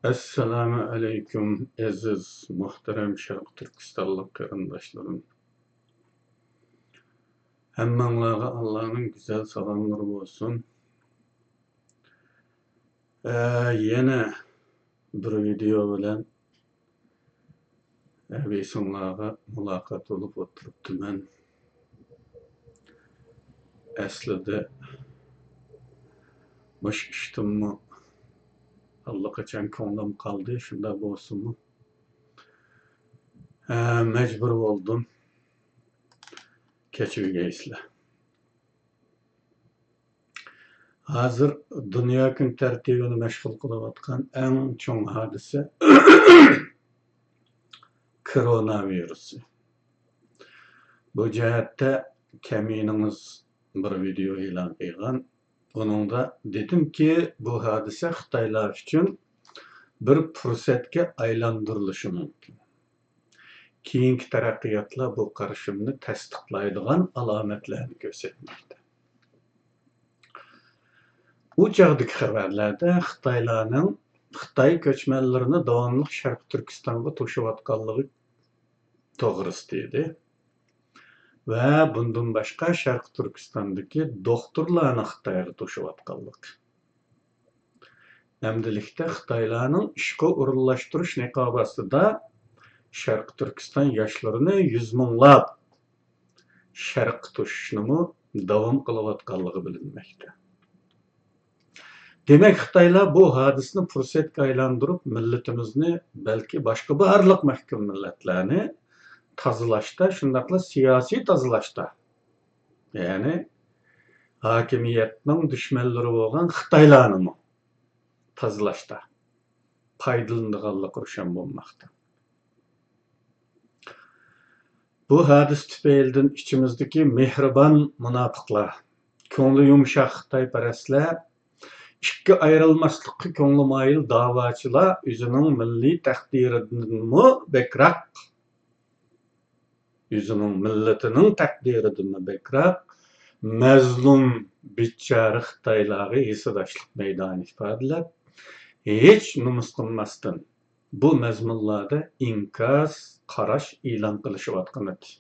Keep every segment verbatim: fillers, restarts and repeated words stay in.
ئەسسالامۇ ئەلەيكۇم، ئەزىز، مۇھتەرەم شەرقىي تۈركىستانلىق قېرىنداشلىرىم. ھەممەڭلارغا ئاللانىڭ گۈزەل سالاملىرى بولسۇن. ئە، يەنە بىر ۋىدېئو بىلەن ھەربىيسىڭلارغا مۇلاقات بولۇپ ئولتۇرۇپتىمەن. ئەسلىدە مۇشۇ ئىشتىنمۇ ئاللىقاچان كۆڭلۈم قالدى، شۇنداق بولسىمۇ، ھە، مەجبۇر بولدۇم. كەچۈرگەيسىلەر. ھازىر دۇنيا كۈن تەرتىپىنى مەشغۇل قىلىۋاتقان ئەڭ چوڭ ھادىسە كورونا ۋىرۇسى. بۇ جەھەتتە كەمىنىڭىز بىر ۋىدېئو ئېلان قىلغان. ئۇنىڭدا دېدىمكى، بۇ ھادىسە خىتايلار ئۈچۈن بىر پۇرسەتكە ئايلاندۇرۇلۇشى مۇمكىن. كېيىنكى تەرەققىياتلار بۇ قارىشىمنى تەستىقلايدىغان ئالامەتلەرنى كۆرسەتمەكتە. ئۇ چاغدىكى خەۋەرلەردە خىتايلارنىڭ خىتاي كۆچمەنلىرىنى داۋاملىق شەرقىي تۈركىستانغا توشۇۋاتقانلىقى توغرىسىدا ئىدى. ۋە بۇندىن باشقا شەرقىي تۈركىستاندىكى دوختۇرلارنى خىتايغا توشۇۋاتقانلىقى. ئەمدىلىكتە خىتايلارنىڭ ئىشقا ئورۇنلاشتۇرۇش نىقابى ئاستىدا شەرقىي تۈركىستان ياشلىرىنى يۈز مىڭلاپ شەرققە توشۇشنىمۇ داۋام قىلىۋاتقانلىقى بىلىنمەكتە. دېمەك، خىتايلار بۇ ھادىسىنى پۇرسەتكە ئايلاندۇرۇپ، مىللىتىمىزنى، بەلكى باشقا بارلىق مەھكۇم مىللەتلەرنى تازىلاشتا، شۇنداقلا سىياسىي تازىلاشتا، يەنى ھاكىمىيەتنىڭ دۈشمەنلىرى بولغان خىتايلارنىمۇ تازىلاشتا پايدىلىنىدىغانلىقى روشەن بولماقتا. بۇ ھادىسە تۈپەيلىدىن ئىچىمىزدىكى مېھرىبان مۇناپىقلار، كۆڭلى يۇمشاق خىتايپەرەسلەر، ئىككى ئايرىلماسلىققا كۆڭلى مايىل داۋاچىلار ئۆزىنىڭ مىللىي تەقدىرىدىنمۇ بەكرەك، ئۆزىنىڭ مىللىتىنىڭ تەقدىرىدىنمۇ بەكرەك مەزلۇم، بىچارە خىتايلارغا ھېسداشلىق مەيدانى ئىپادىلەپ، ھېچ نومۇس قىلماستىن، بۇ مەزمۇنلاردا ئىنكاس، قاراش ئېلان قىلىشىۋاتقانىدى.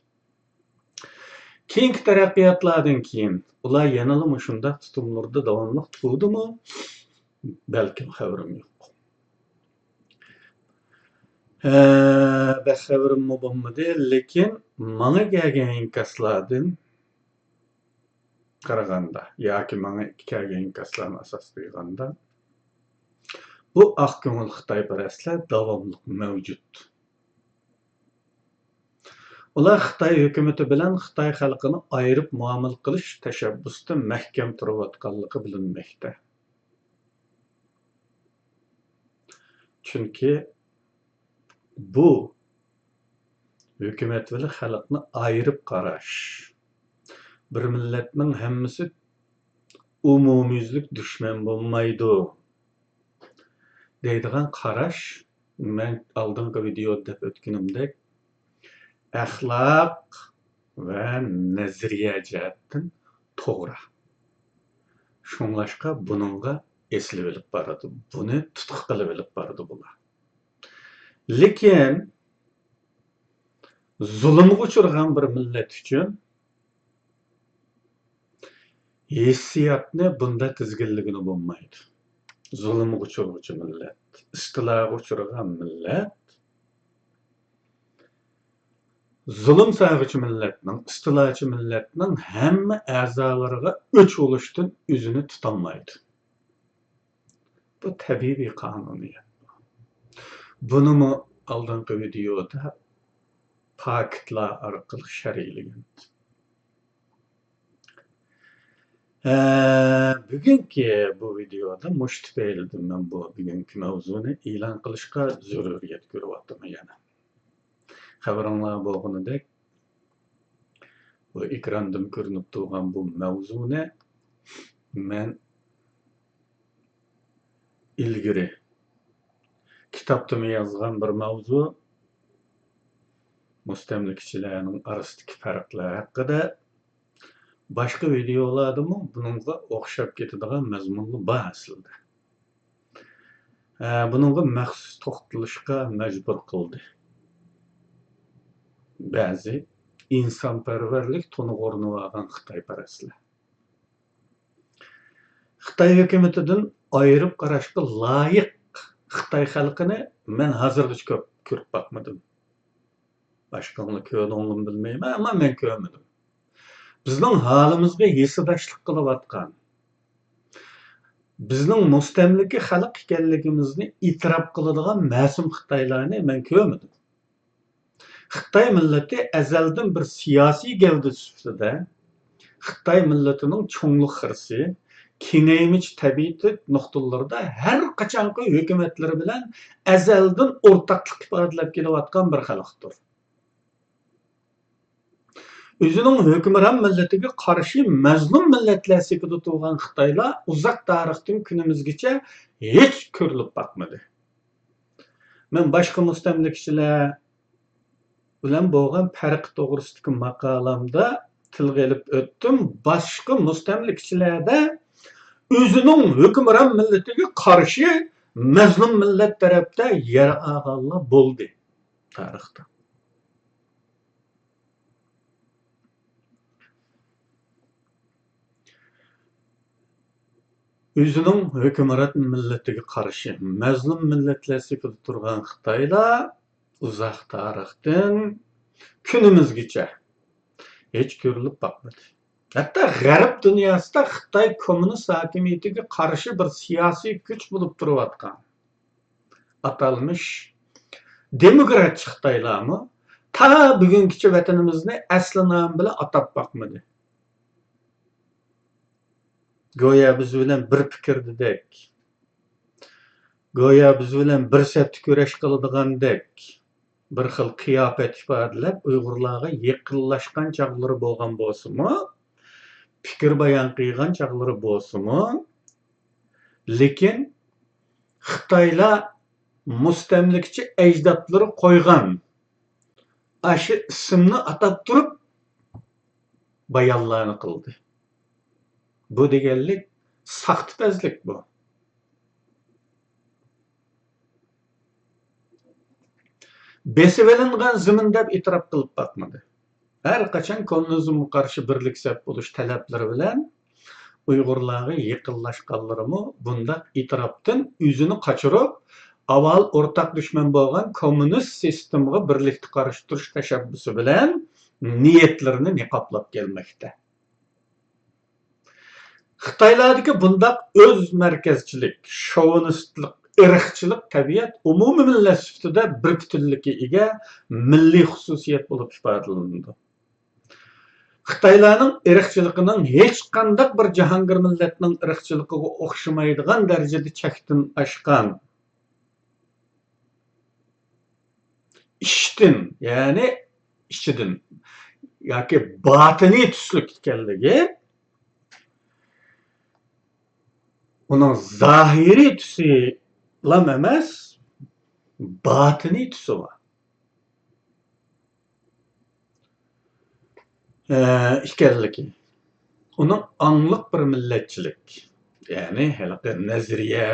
كېيىنكى تەرەققىياتلاردىن كېيىن ئۇلار يەنىلا مۇشۇنداق تۇتۇملىرىدا داۋاملىق تۇردىمۇ؟ بەلكىم، خەۋىرىم يوق. ھە، بەك خەۋىرىممۇ بولمىدى، لېكىن ماڭا كەلگەن ئىنكاسلاردىن قارىغاندا ياكى ماڭا كەلگەن ئىنكاسلارنى ئاساس قىلغاندا، بۇ ئاق كۆڭۈل خىتايپەرەسلەر داۋاملىق مەۋجۇت. ئۇلار خىتاي ھۆكۈمىتى بىلەن خىتاي خەلقىنى ئايرىپ مۇئامىلە قىلىش تەشەببۇسىدا مەھكەم تۇرۇۋاتقانلىقى بىلىنمەكتە. چۈنكى بۇ ھۆكۈمەت بىلەن خەلقنى ئايرىپ قاراش، بىر مىللەتنىڭ ھەممىسى ئومۇميۈزلۈك دۈشمەن بولمايدۇ دەيدىغان قاراش، مەن ئالدىنقى ۋىدېئودا دەپ ئۆتكىنىمدەك، ئەخلاق ۋە نەزەرىيە جەھەتتىن توغرا. شۇڭلاشقا بۇنىڭغا ئېسىلىۋېلىپ بارىدۇ، بۇنى تۇتقا قىلىۋېلىپ بارىدۇ بۇلار. لېكىن زۇلۇمغا ئۇچرىغان بىر مىللەت ئۈچۈن ھېسسىياتنى بۇنداق تىزگىنلىگىلى بولمايدۇ. زۇلۇمغا ئۇچرىغۇچى مىللەت، ئىستىلاغا ئۇچرىغان مىللەت، زۇلۇم سالغۇچى مىللەتنىڭ، ئىستىلاچى مىللەتنىڭ ھەممە ئەزالىرىغا ئۆچ بولۇشتىن ئۆزىنى تۇتالمايدۇ. بۇ تەبىئىي قانۇنىيەت. بۇنىمۇ ئالدىنقى ۋىدېئودا پاكىتلار ئارقىلىق شەرھلىگەن. ھە، بۈگۈنكى بۇ ۋىدېئودا مۇشۇ تۈپەيلىدىن مەن بۇ بۈگۈنكى مەۋزۇنى ئېلان قىلىشقا زۆرۈرىيەت كۆرۈۋاتىمەن يەنە. خەۋىرىڭلار بولغىنىدەك، بۇ ئېكراندىن كۆرۈنۈپ تۇرغان بۇ مەۋزۇنى مەن ئىلگىرى كىتابتىمۇ يازغان بىر مەۋزۇ، مۇستەملىكىچىلەرنىڭ ئارىسىدىكى پەرقلەر ھەققىدە. باشقا ۋىدېئولاردىمۇ بۇنىڭغا ئوخشاپ كېتىدىغان مەزمۇنلار بار ئەسلىدە. ئە، بۇنىڭغا مەخسۇس توختىلىشقا مەجبۇر قىلدى بەزى ئىنسانپەرۋەرلىك تونىغا ئورىنىۋالغان خىتايپەرەسلەر. خىتاي ھۆكۈمىتىدىن ئايرىپ قاراشقا لايىق خىتاي خەلقىنى مەن ھازىرغىچە كۆپ كۆرۈپ باقمىدىم. باشقىڭلار كۆردۈڭلارمۇ بىلمەيمەن، ئەمما مەن كۆرمىدىم. بىزنىڭ ھالىمىزغا ھېسداشلىق قىلىۋاتقان، بىزنىڭ مۇستەملىكە خەلق ئىكەنلىكىمىزنى ئېتىراپ قىلىدىغان مەسۇم خىتايلارنى مەن كۆرمىدىم. خىتاي مىللىتى ئەزەلدىن بىر سىياسىي گەۋدە سۈپىتىدە خىتاي مىللىتىنىڭ چوڭلۇق خىرىسى، كېڭەيمىچ تەبىئىتى نۇقتىلىرىدا ھەر قاچانقى ھۆكۈمەتلىرى بىلەن ئەزەلدىن ئورتاقلىق ئىپادىلەپ كېلىۋاتقان بىر خەلقتۇر. ئۆزىنىڭ ھۆكۈمران مىللىتىگە قارشى مەزلۇم مىللەتلەر سېپىدە تۇرغان خىتايلار ئۇزاق تارىختىن كۈنىمىزگىچە ھېچ كۆرۈلۈپ باقمىدى. مەن باشقا مۇستەملىكىچىلەر بىلەن بولغان پەرق توغرىسىدىكى ماقالەمدە تىلغا ئېلىپ ئۆتتۈم. باشقا مۇستەملىكىچىلەردە ئۆزىنىڭ ھۆكۈمران مىللىتىگە قارشى مەزلۇم مىللەت تەرەپتە يەر ئالغانلار بولدى تارىختا. ئۆزىنىڭ ھۆكۈمران مىللىتىگە قارشى مەزلۇم مىللەتلەر سېپىدە تۇرغان خىتايلار ئۇزاق تارىختىن كۈنىمىزگىچە ھېچ كۆرۈلۈپ باقمىدى. ھەتتا غەرب دۇنياسىدا خىتاي كوممۇنىست ھاكىمىيىتىگە قارشى بىر سىياسىي كۈچ بولۇپ تۇرۇۋاتقان ئاتالمىش دېموكراتچى خىتايلارمۇ تا بۈگۈنگىچە ۋەتىنىمىزنى ئەسلى نامى بىلەن ئاتاپ باقمىدى. گويا بىز بىلەن بىر پىكىردىدەك، گويا بىز بىلەن بىر سەپتە كۈرەش قىلىدىغاندەك بىر خىل قىياپەت ئىپادىلەپ، ئۇيغۇرلارغا يېقىنلاشقان چاغلىرى بولغان بولسىمۇ، پىكىر بايان قىلغان چاغلىرى بولسىمۇ، لېكىن خىتايلار مۇستەملىكىچى ئەجدادلىرى قويغان ئاشۇ ئىسىمنى ئاتاپ تۇرۇپ بايانلارنى قىلدى. بۇ دېگەنلىك ساختىپەزلىك بۇ. بېسىۋېلىنغان زېمىن دەپ ئېتىراپ قىلىپ باقمىدى. ھەر قاچان كوممۇنىزمغا قارشى بىرلىك سەپ بولۇش تەلەپلىرى بىلەن ئۇيغۇرلارغا يېقىنلاشقانلىرىمۇ بۇنداق ئېتىراپتىن ئۆزىنى قاچۇرۇپ، ئاۋۋال ئورتاق دۈشمەن بولغان كوممۇنىست سىستېمىغا بىرلىكتە قارشى تۇرۇش تەشەببۇسى بىلەن نىيەتلىرىنى نىقابلاپ كەلمەكتە. خىتايلاردىكى بۇنداق ئۆز مەركەزچىلىك، شوۋىنىستلىق، ئىرقچىلىق تەبىئەت ئومۇمىي مىللەت سۈپىتىدە بىر پۈتۈنلۈككە ئىگە مىللىي خۇسۇسىيەت بولۇپ ئىپادىلىنىدۇ. خىتايلارنىڭ ئىرقچىلىقىنىڭ ھېچقانداق بىر جاھانگىر مىللەتنىڭ ئىرقچىلىقىغا ئوخشىمايدىغان دەرىجىدە چەكتىن ئاشقان، ئىچتىن، يەنى ئىچىدىن ياكى باتىنىي تۈسلۈك ئىكەنلىكى، ئۇنىڭ زاھىرىي تۈسىلام ئەمەس، باتىنىي تۈسى بار. ئىكەنلىكى، ئۇنىڭ ئاڭلىق بىر مىللەتچىلىك، يەنى ھېلىقى نەزەرىيە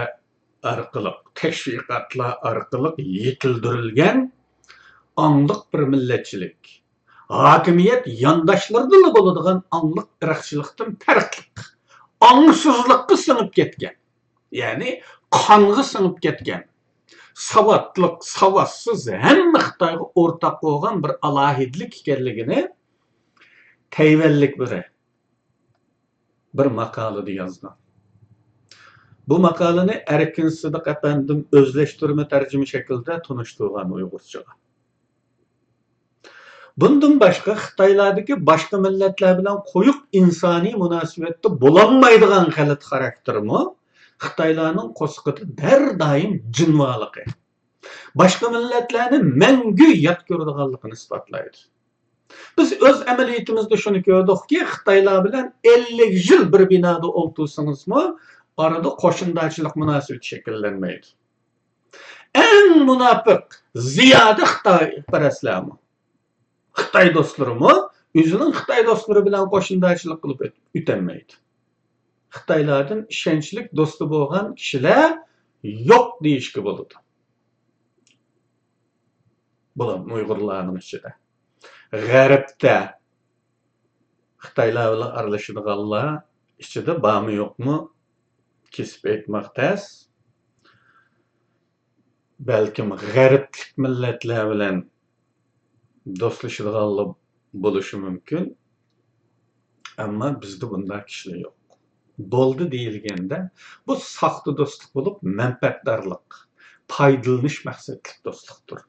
ئارقىلىق، تەشۋىقاتلار ئارقىلىق يېتىلدۈرۈلگەن ئاڭلىق بىر مىللەتچىلىك، ھاكىمىيەت يانداشلىرىدىلا بولىدىغان ئاڭلىق ئىرقچىلىقتىن پەرقلىق، ئاڭسىزلىققا سىڭىپ كەتكەن، يەنى قانغا سىڭىپ كەتكەن، ساۋاتلىق، ساۋاتسىز، ھەممە خىتايغا ئورتاق بولغان بىر ئالاھىدىلىك ئىكەنلىكىنى تەيۋەنلىك بىرى، بىر ماقالىدە يازغان. بۇ ماقالىنى ئەركىن سىدىق ئەپەندىم ئۆزلەشتۈرمە تەرجىمە شەكلىدە تونۇشتۇرغان ئۇيغۇرچىغا. بۇندىن باشقا، خىتايلاردىكى باشقا مىللەتلەر بىلەن قويۇق ئىنسانىي مۇناسىۋەتتە بولالمايدىغان غەلىتە خاراكتېرمۇ خىتايلارنىڭ قورسىقىدا دەردايىم جىنۋالىقى، باشقا مىللەتلەرنى مەڭگۈ يات كۆرىدىغانلىقىنى ئىسپاتلايدۇ. بىز ئۆز ئەمەلىيىتىمىزدە شۇنى كۆردۇقكى، خىتايلار بىلەن ئەللىك يىل بىر بىنادا ئولتۇرسىڭىزمۇ، ئارىدا قوشنىدارچىلىق مۇناسىۋىتى شەكىللەنمەيدۇ. ئەڭ مۇناپىق، زىيادە خىتايپەرەسلەرمۇ، خىتاي دوستلىرىمۇ ئۆزىنىڭ خىتاي دوستلىرى بىلەن قوشنىدارچىلىق قىلىپ ئۆت-، ئۆتەلمەيدۇ. خىتايلاردىن ئىشەنچلىك دوستى بولغان كىشىلەر يوق دېيىشكە بولىدۇ. بۇلار ئۇيغۇرلارنىڭ ئىچىدە. غەربتە خىتايلار بىلەن ئارىلىشىدىغانلار ئىچىدە بارمۇ يوقمۇ، كېسىپ ئېيتماق تەس. بەلكىم غەربلىك مىللەتلەر بىلەن دوستلىشىدىغانلار بولۇشى مۇمكىن. ئەمما بىزدە بۇنداق كىشىلەر يوق. بولدى دېيىلگەندە، بۇ ساختا دوستلۇق بولۇپ، مەنپەئەتدارلىق، پايدىلىنىش مەقسەتلىك دوستلۇقتۇر.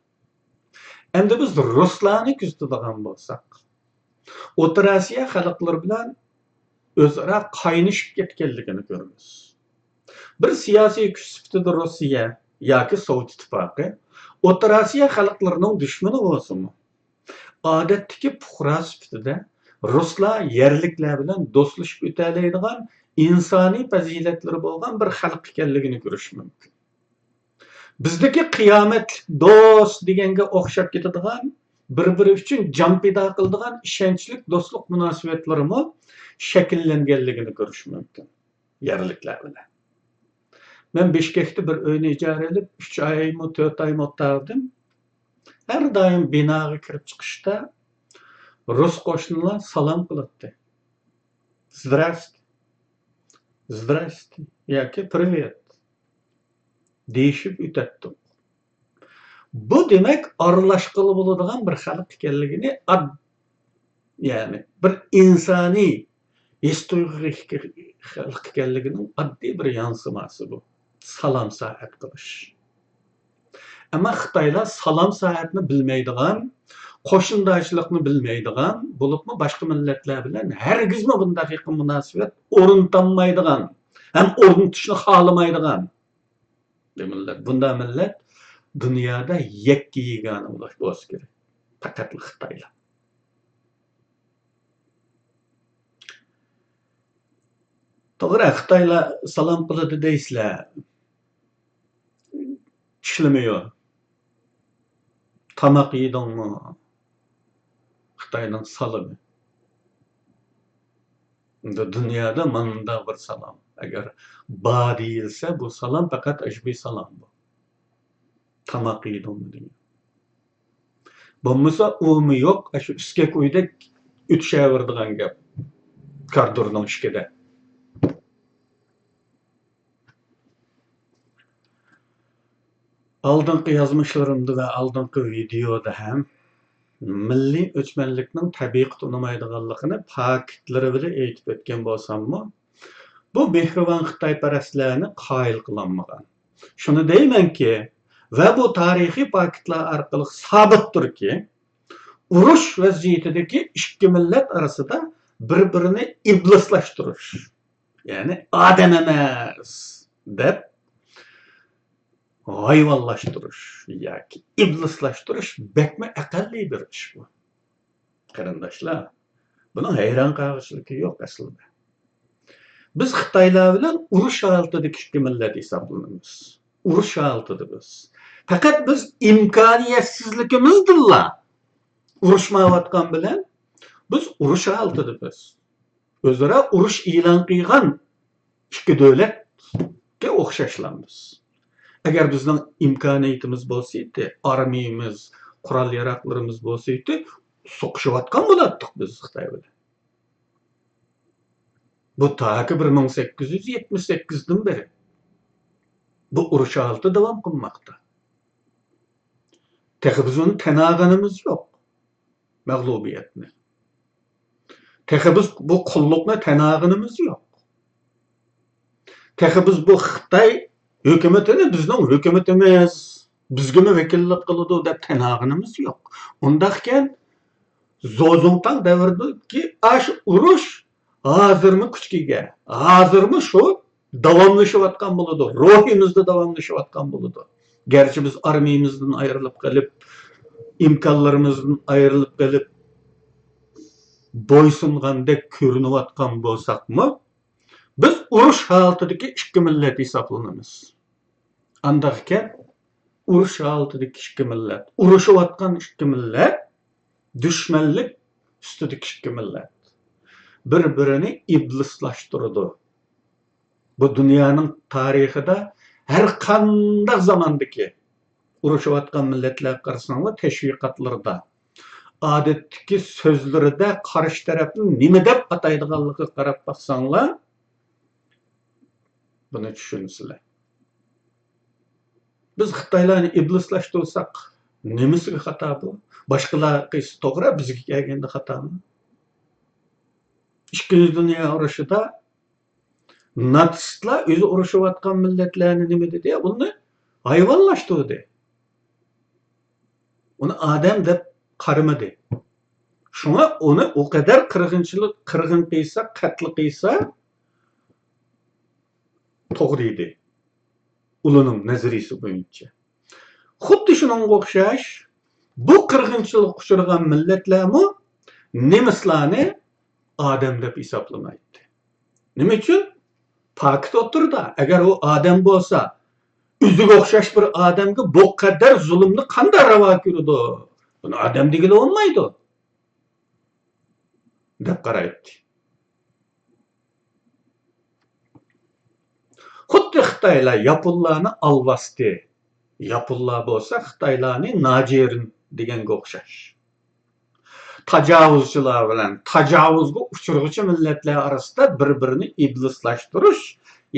ئەمدى بىز رۇسلارنى كۆزىتىدىغان بولساق، ئوتتۇرا ئاسىيا خەلقلىرى بىلەن ئۆزئارا قاينىشىپ كەتكەنلىكىنى كۆرىمىز. بىر سىياسىي كۈچ سۈپىتىدە روسىيە ياكى سوۋېت ئىتتىپاقى ئوتتۇرا ئاسىيا خەلقلىرىنىڭ دۈشمىنى بولسىمۇ، ئادەتتىكى پۇقرا سۈپىتىدە رۇسلار يەرلىكلەر بىلەن دوستلىشىپ ئۆتەلەيدىغان، ئىنسانىي پەزىلەتلىرى بولغان بىر خەلق ئىكەنلىكىنى كۆرۈش مۇمكىن. بىزدىكى قىيامەتلىك دوست دېگەنگە ئوخشاپ كېتىدىغان، بىر-بىرى ئۈچۈن جان پىدا قىلىدىغان ئىشەنچلىك دوستلۇق مۇناسىۋەتلىرىمۇ شەكىللەنگەنلىكىنى كۆرۈش مۇمكىن يەرلىكلەر بىلەن. مەن بىشكەكتە بىر ئۆينى ئىجارە ئېلىپ، ئۈچ ئايمۇ، تۆت ئايمۇ ئولتۇردۇم. ھەر دائىم بىناغا كىرىپ چىقىشتا رۇس قوشنىلار سالام قىلاتتى. زدراستي، زدراستي ياكى پرىۋېت دېيىشىپ ئۆتەتتۇق. بۇ، دېمەك، ئارىلاشقىلى بولىدىغان بىر خەلق ئىكەنلىكىنى، ئاد-، يەنى بىر ئىنسانىي ھېس-تۇيغۇغا ئىگە خەلق ئىكەنلىكىنىڭ ئاددىي بىر يانسىماسى بۇ. سالام سائەت قىلىش. ئەمما خىتايلار سالام سائەتنى بىلمەيدىغان، قوشنىدارچىلىقنى بىلمەيدىغان، بولۇپمۇ باشقا مىللەتلەر بىلەن ھەرگىزمۇ بۇنداق يېقىن مۇناسىۋەت ئورنىتالمايدىغان ھەم ئورنىتىشنى خالىمايدىغان بىر مىللەت. بۇنداق مىللەت دۇنيادا يەككە يېگانە بولۇش بولسا كېرەك. پەقەتلا خىتايلار. توغرا، خىتايلار سالام قىلىدۇ دەيسىلەر. چىشلىمىيو. تاماق يېدىڭمۇ؟ خىتاينىڭ سالىمى. ئەمدى دۇنيادا مانداق بىر سالام. ئەگەر بار دېيىلسە، بۇ سالام پەقەت ئاشۇ بىر سالام بۇ. تاماق يېدىڭمۇ دېگەن. بولمىسا ئۇمۇ يوق، ئاشۇ ئىسكەك ئۆيدەك ئۆتۈشەۋېرىدىغان گەپ. كاردۇرنىڭ ئىشىكىدە. ئالدىنقى يازمىشلىرىمدا ۋە ئالدىنقى ۋىدېيودا ھەم مىللىي ئۆچمەنلىكنىڭ تەبىئىي تونۇمايدىغانلىقىنى پاكىتلىرى بىلەن ئېيتىپ ئۆتكەن بولساممۇ، بۇ مېھرىبان خىتايپەرەسلەرنى قايىل قىلالمىغان. شۇنى دەيمەنكى، ۋە بۇ تارىخىي پاكىتلار ئارقىلىق سابىتتۇركى، ئۇرۇش ۋەزىيىتىدىكى ئىككى مىللەت ئارىسىدا بىر-بىرىنى ئىبلىسلاشتۇرۇش، يەنى ئادەم ئەمەس دەپ ھايۋانلاشتۇرۇش ياكى ئىبلىسلاشتۇرۇش بەكمۇ ئەقەللىي بىر ئىش بۇ. قېرىنداشلار، بۇنىڭ ھەيران قالغۇچىلىكى يوق ئەسلىدە. بىز خىتايلار بىلەن ئۇرۇش ھالىتىدىكى ئىككى مىللەت ھېسابلىنىمىز. ئۇرۇش ھالىتىدە بىز. پەقەت بىز ئىمكانىيەتسىزلىكىمىزدىنلا ئۇرۇشمايۋاتقان بىلەن بىز ئۇرۇش ھالىتىدە بىز. ئۆزئارا ئۇرۇش ئېلان قىلغان ئىككى دۆلەتكە ئوخشاشلامىز. ئەگەر بىزنىڭ ئىمكانىيىتىمىز بولسىدى، ئارمىيىمىز، قورال-ياراغلىرىمىز بولسىدى، سوقۇشۇۋاتقان بولاتتۇق بىز خىتاي بىلەن. بۇ تاكى بىر مىڭ سەككىز يۈز يەتمىش سەككىزدىن بېرى بۇ ئۇرۇش ھالىتى داۋام قىلماقتا. تېخى بىز ئۇنى تەن ئالغىنىمىز يوق، مەغلۇبىيەتنى. تېخى بىز بۇ قۇللۇقنى تەن ئالغىنىمىز يوق. تېخى بىز بۇ خىتاي ھۆكۈمىتىنى بىزنىڭ ھۆكۈمىتىمىز، بىزگىمۇ ۋەكىللىك قىلىدۇ دەپ تەن ئالغىنىمىز يوق. ئۇنداقكەن، زوزۇڭتاڭ دەۋرىدىكى ئاشۇ ئۇرۇش ھازىرمۇ كۈچكە ئىگە. ھازىرمۇ شۇ داۋاملىشىۋاتقان بولىدۇ. روھىمىزدا داۋاملىشىۋاتقان بولىدۇ. گەرچە بىز ئارمىيىمىزدىن ئايرىلىپ قېلىپ، ئىمكانلىرىمىزدىن ئايرىلىپ قېلىپ، بويسۇنغاندەك كۆرۈنۈۋاتقان بولساقمۇ، بىز ئۇرۇش ھالىتىدىكى ئىككى مىللەت ھېسابلىنىمىز. ئانداقكەن، ئۇرۇش ھالىتىدىكى ئىككى مىللەت، ئۇرۇشۇۋاتقان ئىككى مىللەت، دۈشمەنلىك ئۈستىدىكى ئىككى مىللەت بىر-بىرىنى ئىبلىسلاشتۇرىدۇ. بۇ دۇنيانىڭ تارىخىدا ھەر قانداق زاماندىكى ئۇرۇشۇۋاتقان مىللەتلەرگە قارىساڭلار، تەشۋىقاتلىرىدا، ئادەتتىكى سۆزلىرىدە قارشى تەرەپنى نېمە دەپ ئاتايدىغانلىقىغا قاراپ باقساڭلار، بۇنى چۈشىنىسىلەر. بىز خىتايلارنى ئىبلىسلاشتۇرساق، نېمىسىگە خاتا بۇ؟ باشقىلار قىلسا توغرا، بىزگە كەلگەندە خاتامۇ؟ ئىككىنچى دۇنيا ئۇرۇشىدا ناتسىستلار ئۆزى ئۇرۇشۇۋاتقان مىللەتلەرنى نېمە دېدى؟ بۇنى ھايۋانلاشتۇردى. ئۇنى ئادەم دەپ قارىمىدى. شۇڭا ئۇنى ئۇ قەدەر قىرغىنچىلىق، قىرغىن قىلسا، قەتل قىلسا، توغرا ئىدى. ئۇلارنىڭ نەزەرىيىسى بويىچە. خۇددى شۇنىڭغا ئوخشاش، بۇ قىرغىنچىلىققا ئۇچرىغان مىللەتلەرمۇ نېمىسلارنى ئادەم دەپ ھېسابلىمايتتى. نېمە ئۈچۈن؟ پاكىت ئوتتۇرىدا. ئەگەر ئۇ ئادەم بولسا، ئۆزىگە ئوخشاش بىر ئادەمگە بۇ قەدەر زۇلۇمنى قانداق راۋا كۆرىدۇ؟ بۇنى ئادەم دېگىلى بولمايدۇ، دەپ قارايتتى. خۇددى خىتايلار ياپونلارنى ئالۋاستى، ياپونلار بولسا خىتايلارنى ناجىرىن دېگەنگە ئوخشاش. تاجاۋۇزچىلار بىلەن تاجاۋۇزغا ئۇچرىغۇچى مىللەتلەر ئارىسىدا بىر-بىرىنى ئىبلىسلاشتۇرۇش،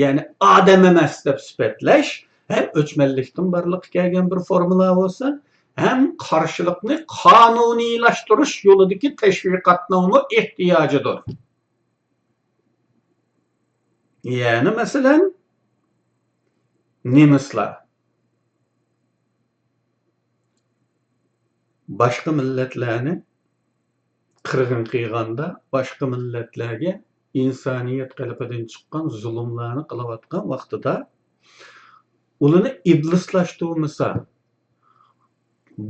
يەنى ئادەم ئەمەس دەپ سۈپەتلەش ھەم ئۆچمەنلىكتىن بارلىققا كەلگەن بىر فورمۇلا بولسا، ھەم قارشىلىقنى قانۇنىيلاشتۇرۇش يولىدىكى تەشۋىقاتنىڭمۇ ئېھتىياجىدۇر. يەنى مەسىلەن، نېمىسلار باشقا مىللەتلەرنى قىرغىن قىلغاندا، باشقا مىللەتلەرگە ئىنسانىيەت قېلىپىدىن چىققان زۇلۇملارنى قىلىۋاتقان ۋاقتىدا، ئۇلارنى ئىبلىسلاشتۇرمىسا،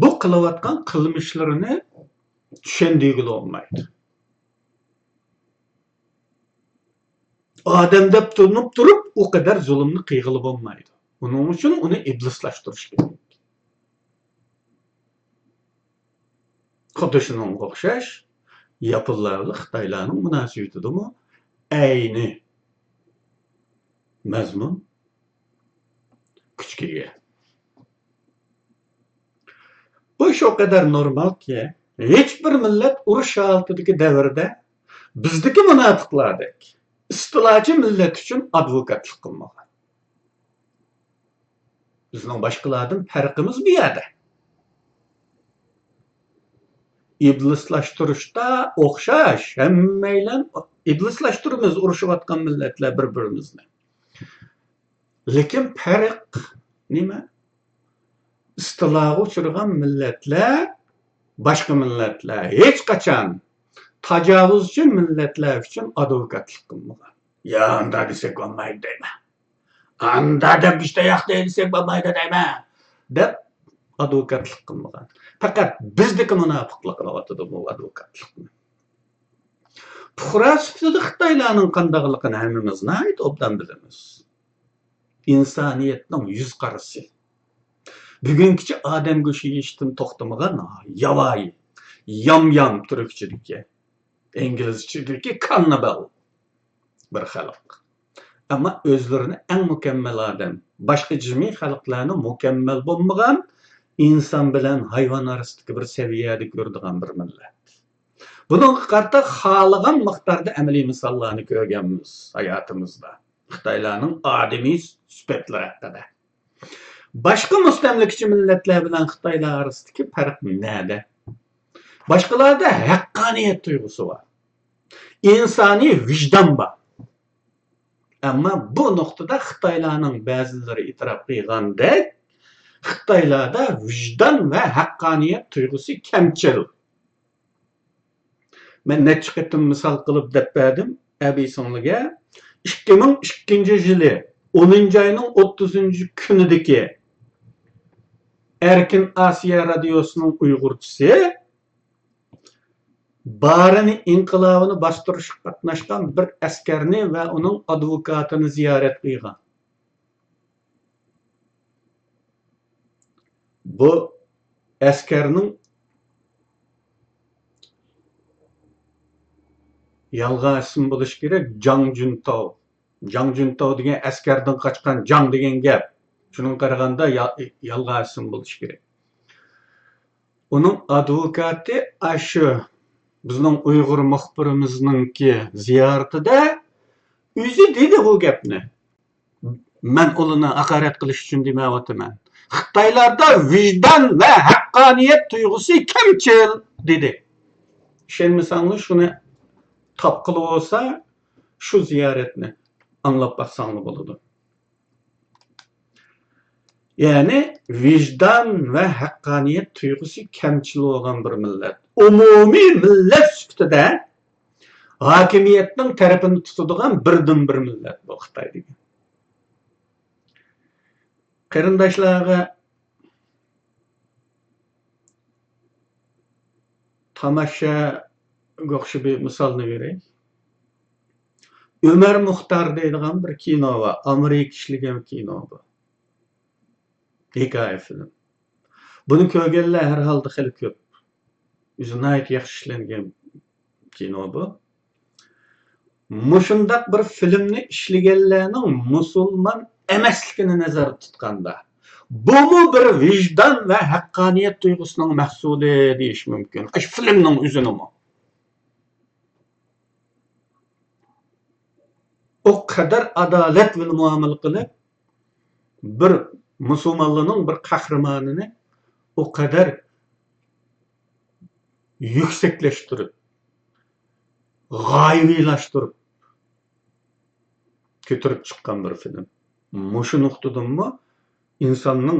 بۇ قىلىۋاتقان قىلمىشلىرىنى چۈشەندۈرگىلى بولمايدۇ. ئادەم دەپ تونۇپ تۇرۇپ، ئۇ قەدەر زۇلۇمنى قىلغىلى بولمايدۇ. ئۇنىڭ ئۈچۈن ئۇنى ئىبلىسلاشتۇرۇش كېرەك. خۇددى شۇنىڭغا ئوخشاش، ياپونلار بىلەن خىتايلارنىڭ مۇناسىۋىتىدىمۇ ئەينى مەزمۇن كۈچكە ئىگە. بۇ ئىش ئۇ قەدەر نورمالكى، ھېچبىر مىللەت ئۇرۇش ھالىتىدىكى دەۋردە بىزدىكى مۇناپىقلاردەك ئىستىلاچى مىللەت ئۈچۈن ئادۋوكاتلىق قىلمىغان. بىزنىڭ باشقىلاردىن پەرقىمىز بۇ يەردە. ئىبلىسلاشتۇرۇشتا ئوخشاش، ھەممەيلەن ئىبلىسلاشتۇرىمىز ئۇرۇشۇۋاتقان مىللەتلەر بىر-بىرىمىزنى. لېكىن پەرق نېمە؟ ئىستىلاغا ئۇچرىغان مىللەتلەر، باشقا مىللەتلەر ھېچقاچان تاجاۋۇزچى مىللەتلەر ئۈچۈن ئادۋوكاتلىق قىلمىغان. يا ئاندا دېسەك بولمايدۇ دەيمەن. ئاندا دەپ ئىشتە ياق دەيدىسەك بولمايدۇ دەيمەن، دەپ ئادۋوكاتلىق قىلمىغان. پەقەت بىزدىكى مۇناپىقلار قىلىۋاتىدۇ بۇ ئادۋوكاتلىقنى. پۇقرا سۈپىتىدە خىتايلارنىڭ قانداقلىقىنى ھەممىمىز ناھايىتى ئوبدان بىلىمىز. ئىنسانىيەتنىڭ يۈز قارىسى. بۈگۈنگىچە ئادەم گۆشى يېيىشتىن توختىمىغان ياۋايى، يام-يام تۈركچىدىكى، ئىنگلىزچىدىكى كاننىبال بىر خەلق. ئەمما ئۆزلىرىنى ئەڭ مۇكەممەل ئادەم، باشقا جىمى خەلقلەرنى مۇكەممەل بولمىغان، ئىنسان بىلەن ھايۋان ئارىسىدىكى بىر سەۋىيەدە كۆرىدىغان بىر مىللەت. بۇنىڭغا قارىتا خالىغان مىقداردا ئەمەلىي مىساللارنى كۆرگەنمىز ھاياتىمىزدا. خىتايلارنىڭ ئادىمىي سۈپەتلىرى ھەققىدە. باشقا مۇستەملىكىچى مىللەتلەر بىلەن خىتايلار ئارىسىدىكى پەرق نەدە؟ باشقىلاردا ھەققانىيەت تۇيغۇسى بار. ئىنسانىي ۋىجدان بار. ئەمما بۇ نۇقتىدا خىتايلارنىڭ بەزىلىرى ئېتىراپ قىلغاندەك، خىتايلاردا ۋىجدان ۋە ھەققانىيەت تۇيغۇسى كەمچىل. مەن نەچچە قېتىم مىسال قىلىپ دەپ بەردىم ئەبى سىڭلىگە. ئىككى مىڭ ئىككىنچى يىلى ئونىنچى ئاينىڭ ئوتتۇزىنچى كۈنىدىكى ئەركىن ئاسىيا رادىيوسىنىڭ ئۇيغۇرچىسى بارىنى ئىنقىلابىنى باستۇرۇشقا قاتناشقان بىر ئەسكەرنى ۋە ئۇنىڭ ئادۋوكاتىنى زىيارەت قىلغان. بۇ ئەسكەرنىڭ، يالغان ئىسمى بولۇشى كېرەك، جاڭ جۈنتاۋ. جاڭ جۈنتاۋ دېگەن ئەسكەردىن قاچقان جاڭ دېگەن گەپ. شۇنىڭغا قارىغاندا يا-، يالغان ئىسىم بولۇشى كېرەك. ئۇنىڭ ئادۋوكاتى ئاشۇ بىزنىڭ ئۇيغۇر مۇخبىرىمىزنىڭكى زىيارىتىدە ئۆزى دېدى بۇ گەپنى. مەن ئۇلارنى ھاقارەت قىلىش ئۈچۈن دېمەيۋاتىمەن. خىتايلاردا ۋىجدان ۋە ھەققانىيەت تۇيغۇسى كەمچىل، دېدى. ئىشەنمىسەڭلار شۇنى تاپقىلى بولسا، شۇ زىيارەتنى ئاڭلاپ باقساڭلار بولىدۇ. يەنى ۋىجدان ۋە ھەققانىيەت تۇيغۇسى كەمچىل بولغان بىر مىللەت. ئومۇمىي مىللەت سۈپىتىدە ھاكىمىيەتنىڭ تەرىپىنى تۇتىدىغان بىردىنبىر مىللەت بۇ خىتاي دېگەن. قېرىنداشلارغا تاماشاگە ئوخشاش بىر مىسالنى بېرەي. ئۆمەر مۇختار دەيدىغان بىر كىنو بار. ئامېرىكا ئىشلىگەن كىنو بۇ. ھېكايە فىلىم. بۇنى كۆرگەنلەر ھەر ھالدا خېلى كۆپ. ئۆزى ناھايىتى ياخشى ئىشلەنگەن كىنو بۇ. مۇشۇنداق بىر فىلىمنى ئىشلىگەنلەرنىڭ مۇسۇلمان ئەمەسلىكىنى نەزەردە تۇتقاندا، بۇمۇ بىر ۋىجدان ۋە ھەققانىيەت تۇيغۇسىنىڭ مەھسۇلى دېيىش مۇمكىن. ئاشۇ فىلىمنىڭ ئۆزىنىمۇ. ئۇ قەدەر ئادالەت بىلەن مۇئامىلە قىلىپ، بىر مۇسۇلمانلارنىڭ بىر قەھرىمانىنى ئۇ قەدەر يۈكسەكلەشتۈرۈپ، غايىۋىلاشتۇرۇپ كۆتۈرۈپ چىققان بىر فىلىم. مۇشۇ نۇقتىدىنمۇ ئىنساننىڭ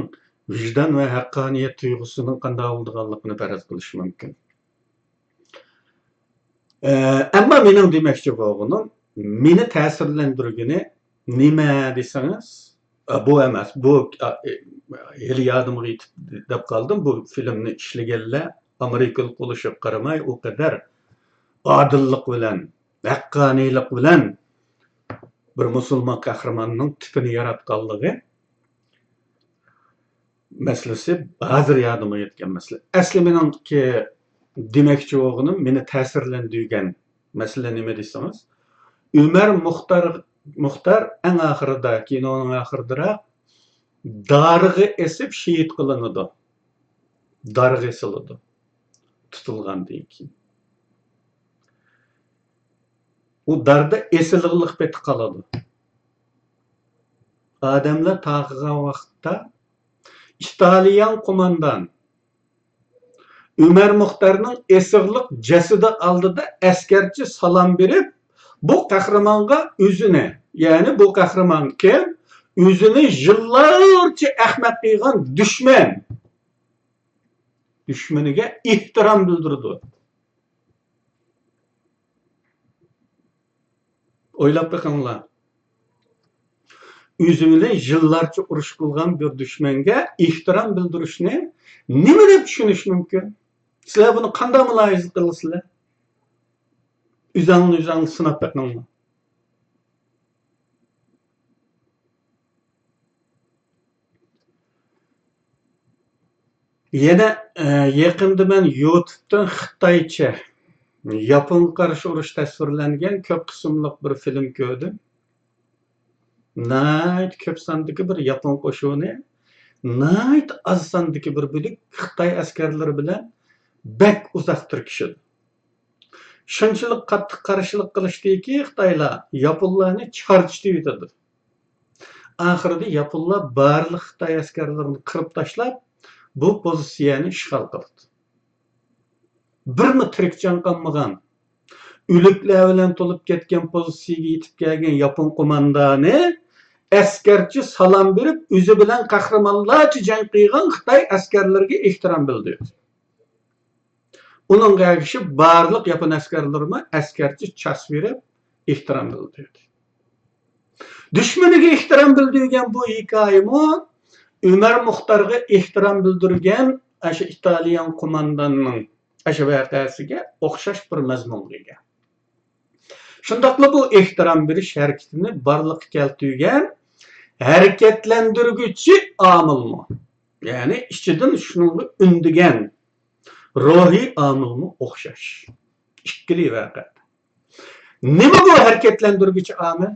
ۋىجدان ۋە ھەققانىيەت تۇيغۇسىنىڭ قانداق بولىدىغانلىقىنى پەرەز قىلىش مۇمكىن. ئە، ئەمما مېنىڭ دېمەكچى بولغىنىم، مېنى تەسىرلەندۈرگىنى نېمە دېسىڭىز، ئە، بۇ ئەمەس. بۇ، ئە، ھېلى يادىمغا يېتىپ دەپ قالدىم. بۇ فىلىمنى ئىشلىگەنلەر ئامېرىكىلىق بولۇشىغا قارىماي، ئۇ قەدەر ئادىللىق بىلەن، ھەققانىيلىق بىلەن بىر مۇسۇلمان قەھرىماننىڭ تىپىنى ياراتقانلىقى مەسىلىسى ھازىر يادىمغا يەتكەن مەسىلە. ئەسلى مېنىڭكى دېمەكچى بولغىنىم، مېنى تەسىرلەندۈرگەن مەسىلە نېمە دېسىڭىز، ئۆمەر مۇختار، مۇختار ئەڭ ئاخىرىدا، كىنونىڭ ئاخىرىدىراق دارغا ئېسىپ شېھىت قىلىنىدۇ. دارغا ئېسىلىدۇ. تۇتۇلغاندىن كېيىن. ئۇ داردا ئېسىلغانلىق پېتى قالىدۇ. ئادەملەر تارقىغان ۋاقىتتا ئىتالىيان قوماندان ئۆمەر مۇختارنىڭ ئېسىقلىق جەسىتى ئالدىدا ئەسكەرچە سالام بېرىپ، بۇ قەھرىمانغا ئۆزىنى، يەنى بۇ قەھرىمان كىم؟ ئۆزىنى يىللارچە ئەخمەق قىلغان دۈشمەن، دۈشمىنىگە ئېھتىرام بىلدۈرىدۇ. ئويلاپ بېقىڭلار. ئۆزى بىلەن يىللارچە ئۇرۇش قىلغان بىر دۈشمەنگە ئېھتىرام بىلدۈرۈشنى نېمە دەپ چۈشىنىش مۇمكىن؟ سىلەر بۇنى قانداق مۇلاھىزە قىلىسىلەر؟ ئۆزەڭلارنى ئۆزەڭلار سىناپ بېقىڭلار. يەنە، ئە، يېقىندا مەن يۇتۇبتىن خىتايچە ياپونغا قارشى ئۇرۇش تەسۋىرلەنگەن كۆپ قىسىملىق بىر فىلىم كۆردۈم. ناھايىتى كۆپ ساندىكى بىر ياپون قوشۇنى ناھايىتى ئاز ساندىكى بىر بۆلەك خىتاي ئەسكەرلىرى بىلەن بەك ئۇزاق تىركىشىدۇ. شۇنچىلىك قاتتىق قارشىلىق قىلىشتىكى خىتايلار ياپونلارنى چارچىتىۋېتىدۇ. ئاخىرىدا ياپونلار بارلىق خىتاي ئەسكەرلىرىنى قىرىپ تاشلاپ، بۇ پوزىتسىيەنى ئىشغال قىلىدۇ. بىرمۇ تىرىك جان قالمىغان، ئۆلۈكلەر بىلەن تولۇپ كەتكەن پوزىتسىيەگە يېتىپ كەلگەن ياپون قوماندانى ئەسكەرچە سالام بېرىپ، ئۆزى بىلەن قەھرىمانلارچە جەڭ قىلغان خىتاي ئەسكەرلىرىگە ئېھتىرام بىلدۈردى. ئۇنىڭغا ئەگىشىپ بارلىق ياپون ئەسكەرلىرىمۇ ئەسكەرچە چاس بېرىپ ئېھتىرام بىلدۈردى. دۈشمىنىگە ئېھتىرام بىلدۈرگەن بۇ ھېكايىمۇ ئۆمەر مۇختارغا ئېھتىرام بىلدۈرگەن ئاشۇ ئىتالىيان قومانداننىڭ ئاشۇ ۋەقەسىگە ئوخشاش بىر مەزمۇنغا ئىگە. شۇنداقلا بۇ ئېھتىرام بېرىش ھەرىكىتىنى بارلىققا كەلتۈرگەن ھەرىكەتلەندۈرگۈچى ئامىلمۇ، يەنى ئىچىدىن شۇنىڭغا ئۈندىگەن روھىي ئامىلمۇ ئوخشاش. ئىككىلى ۋەقەدە. نېمە بۇ ھەرىكەتلەندۈرگۈچى ئامىل؟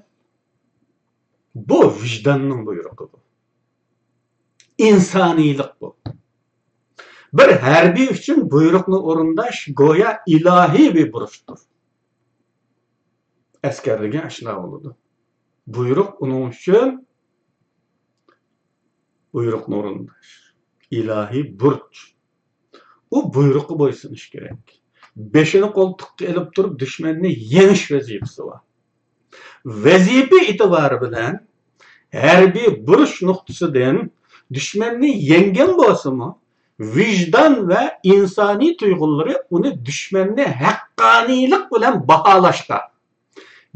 بۇ ۋىجداننىڭ بۇيرۇقى بۇ. ئىنسانىيلىق بۇ. بىر ھەربىي ئۈچۈن بۇيرۇقنى ئورۇنداش گويا ئىلاھىي بىر بۇرچتۇر. ئەسكەر دېگەن ئاشۇنداق بولىدۇ. بۇيرۇق ئۇنىڭ ئۈچۈن بۇيرۇقنى ئورۇنداش. ئىلاھىي بۇرچ. ئۇ بۇيرۇققا بويسۇنۇشى كېرەك. بېشىنى قولتۇققا ئېلىپ تۇرۇپ دۈشمەننى يېڭىش ۋەزىپىسى بار. ۋەزىپە ئېتىبارى بىلەن ھەربىي بۇرچ نۇقتىسىدىن دۈشمەننى يەڭگەن بولسىمۇ، ۋىجدان ۋە ئىنسانىي تۇيغۇلىرى ئۇنى دۈشمەننى ھەققانىيلىق بىلەن باھالاشقا،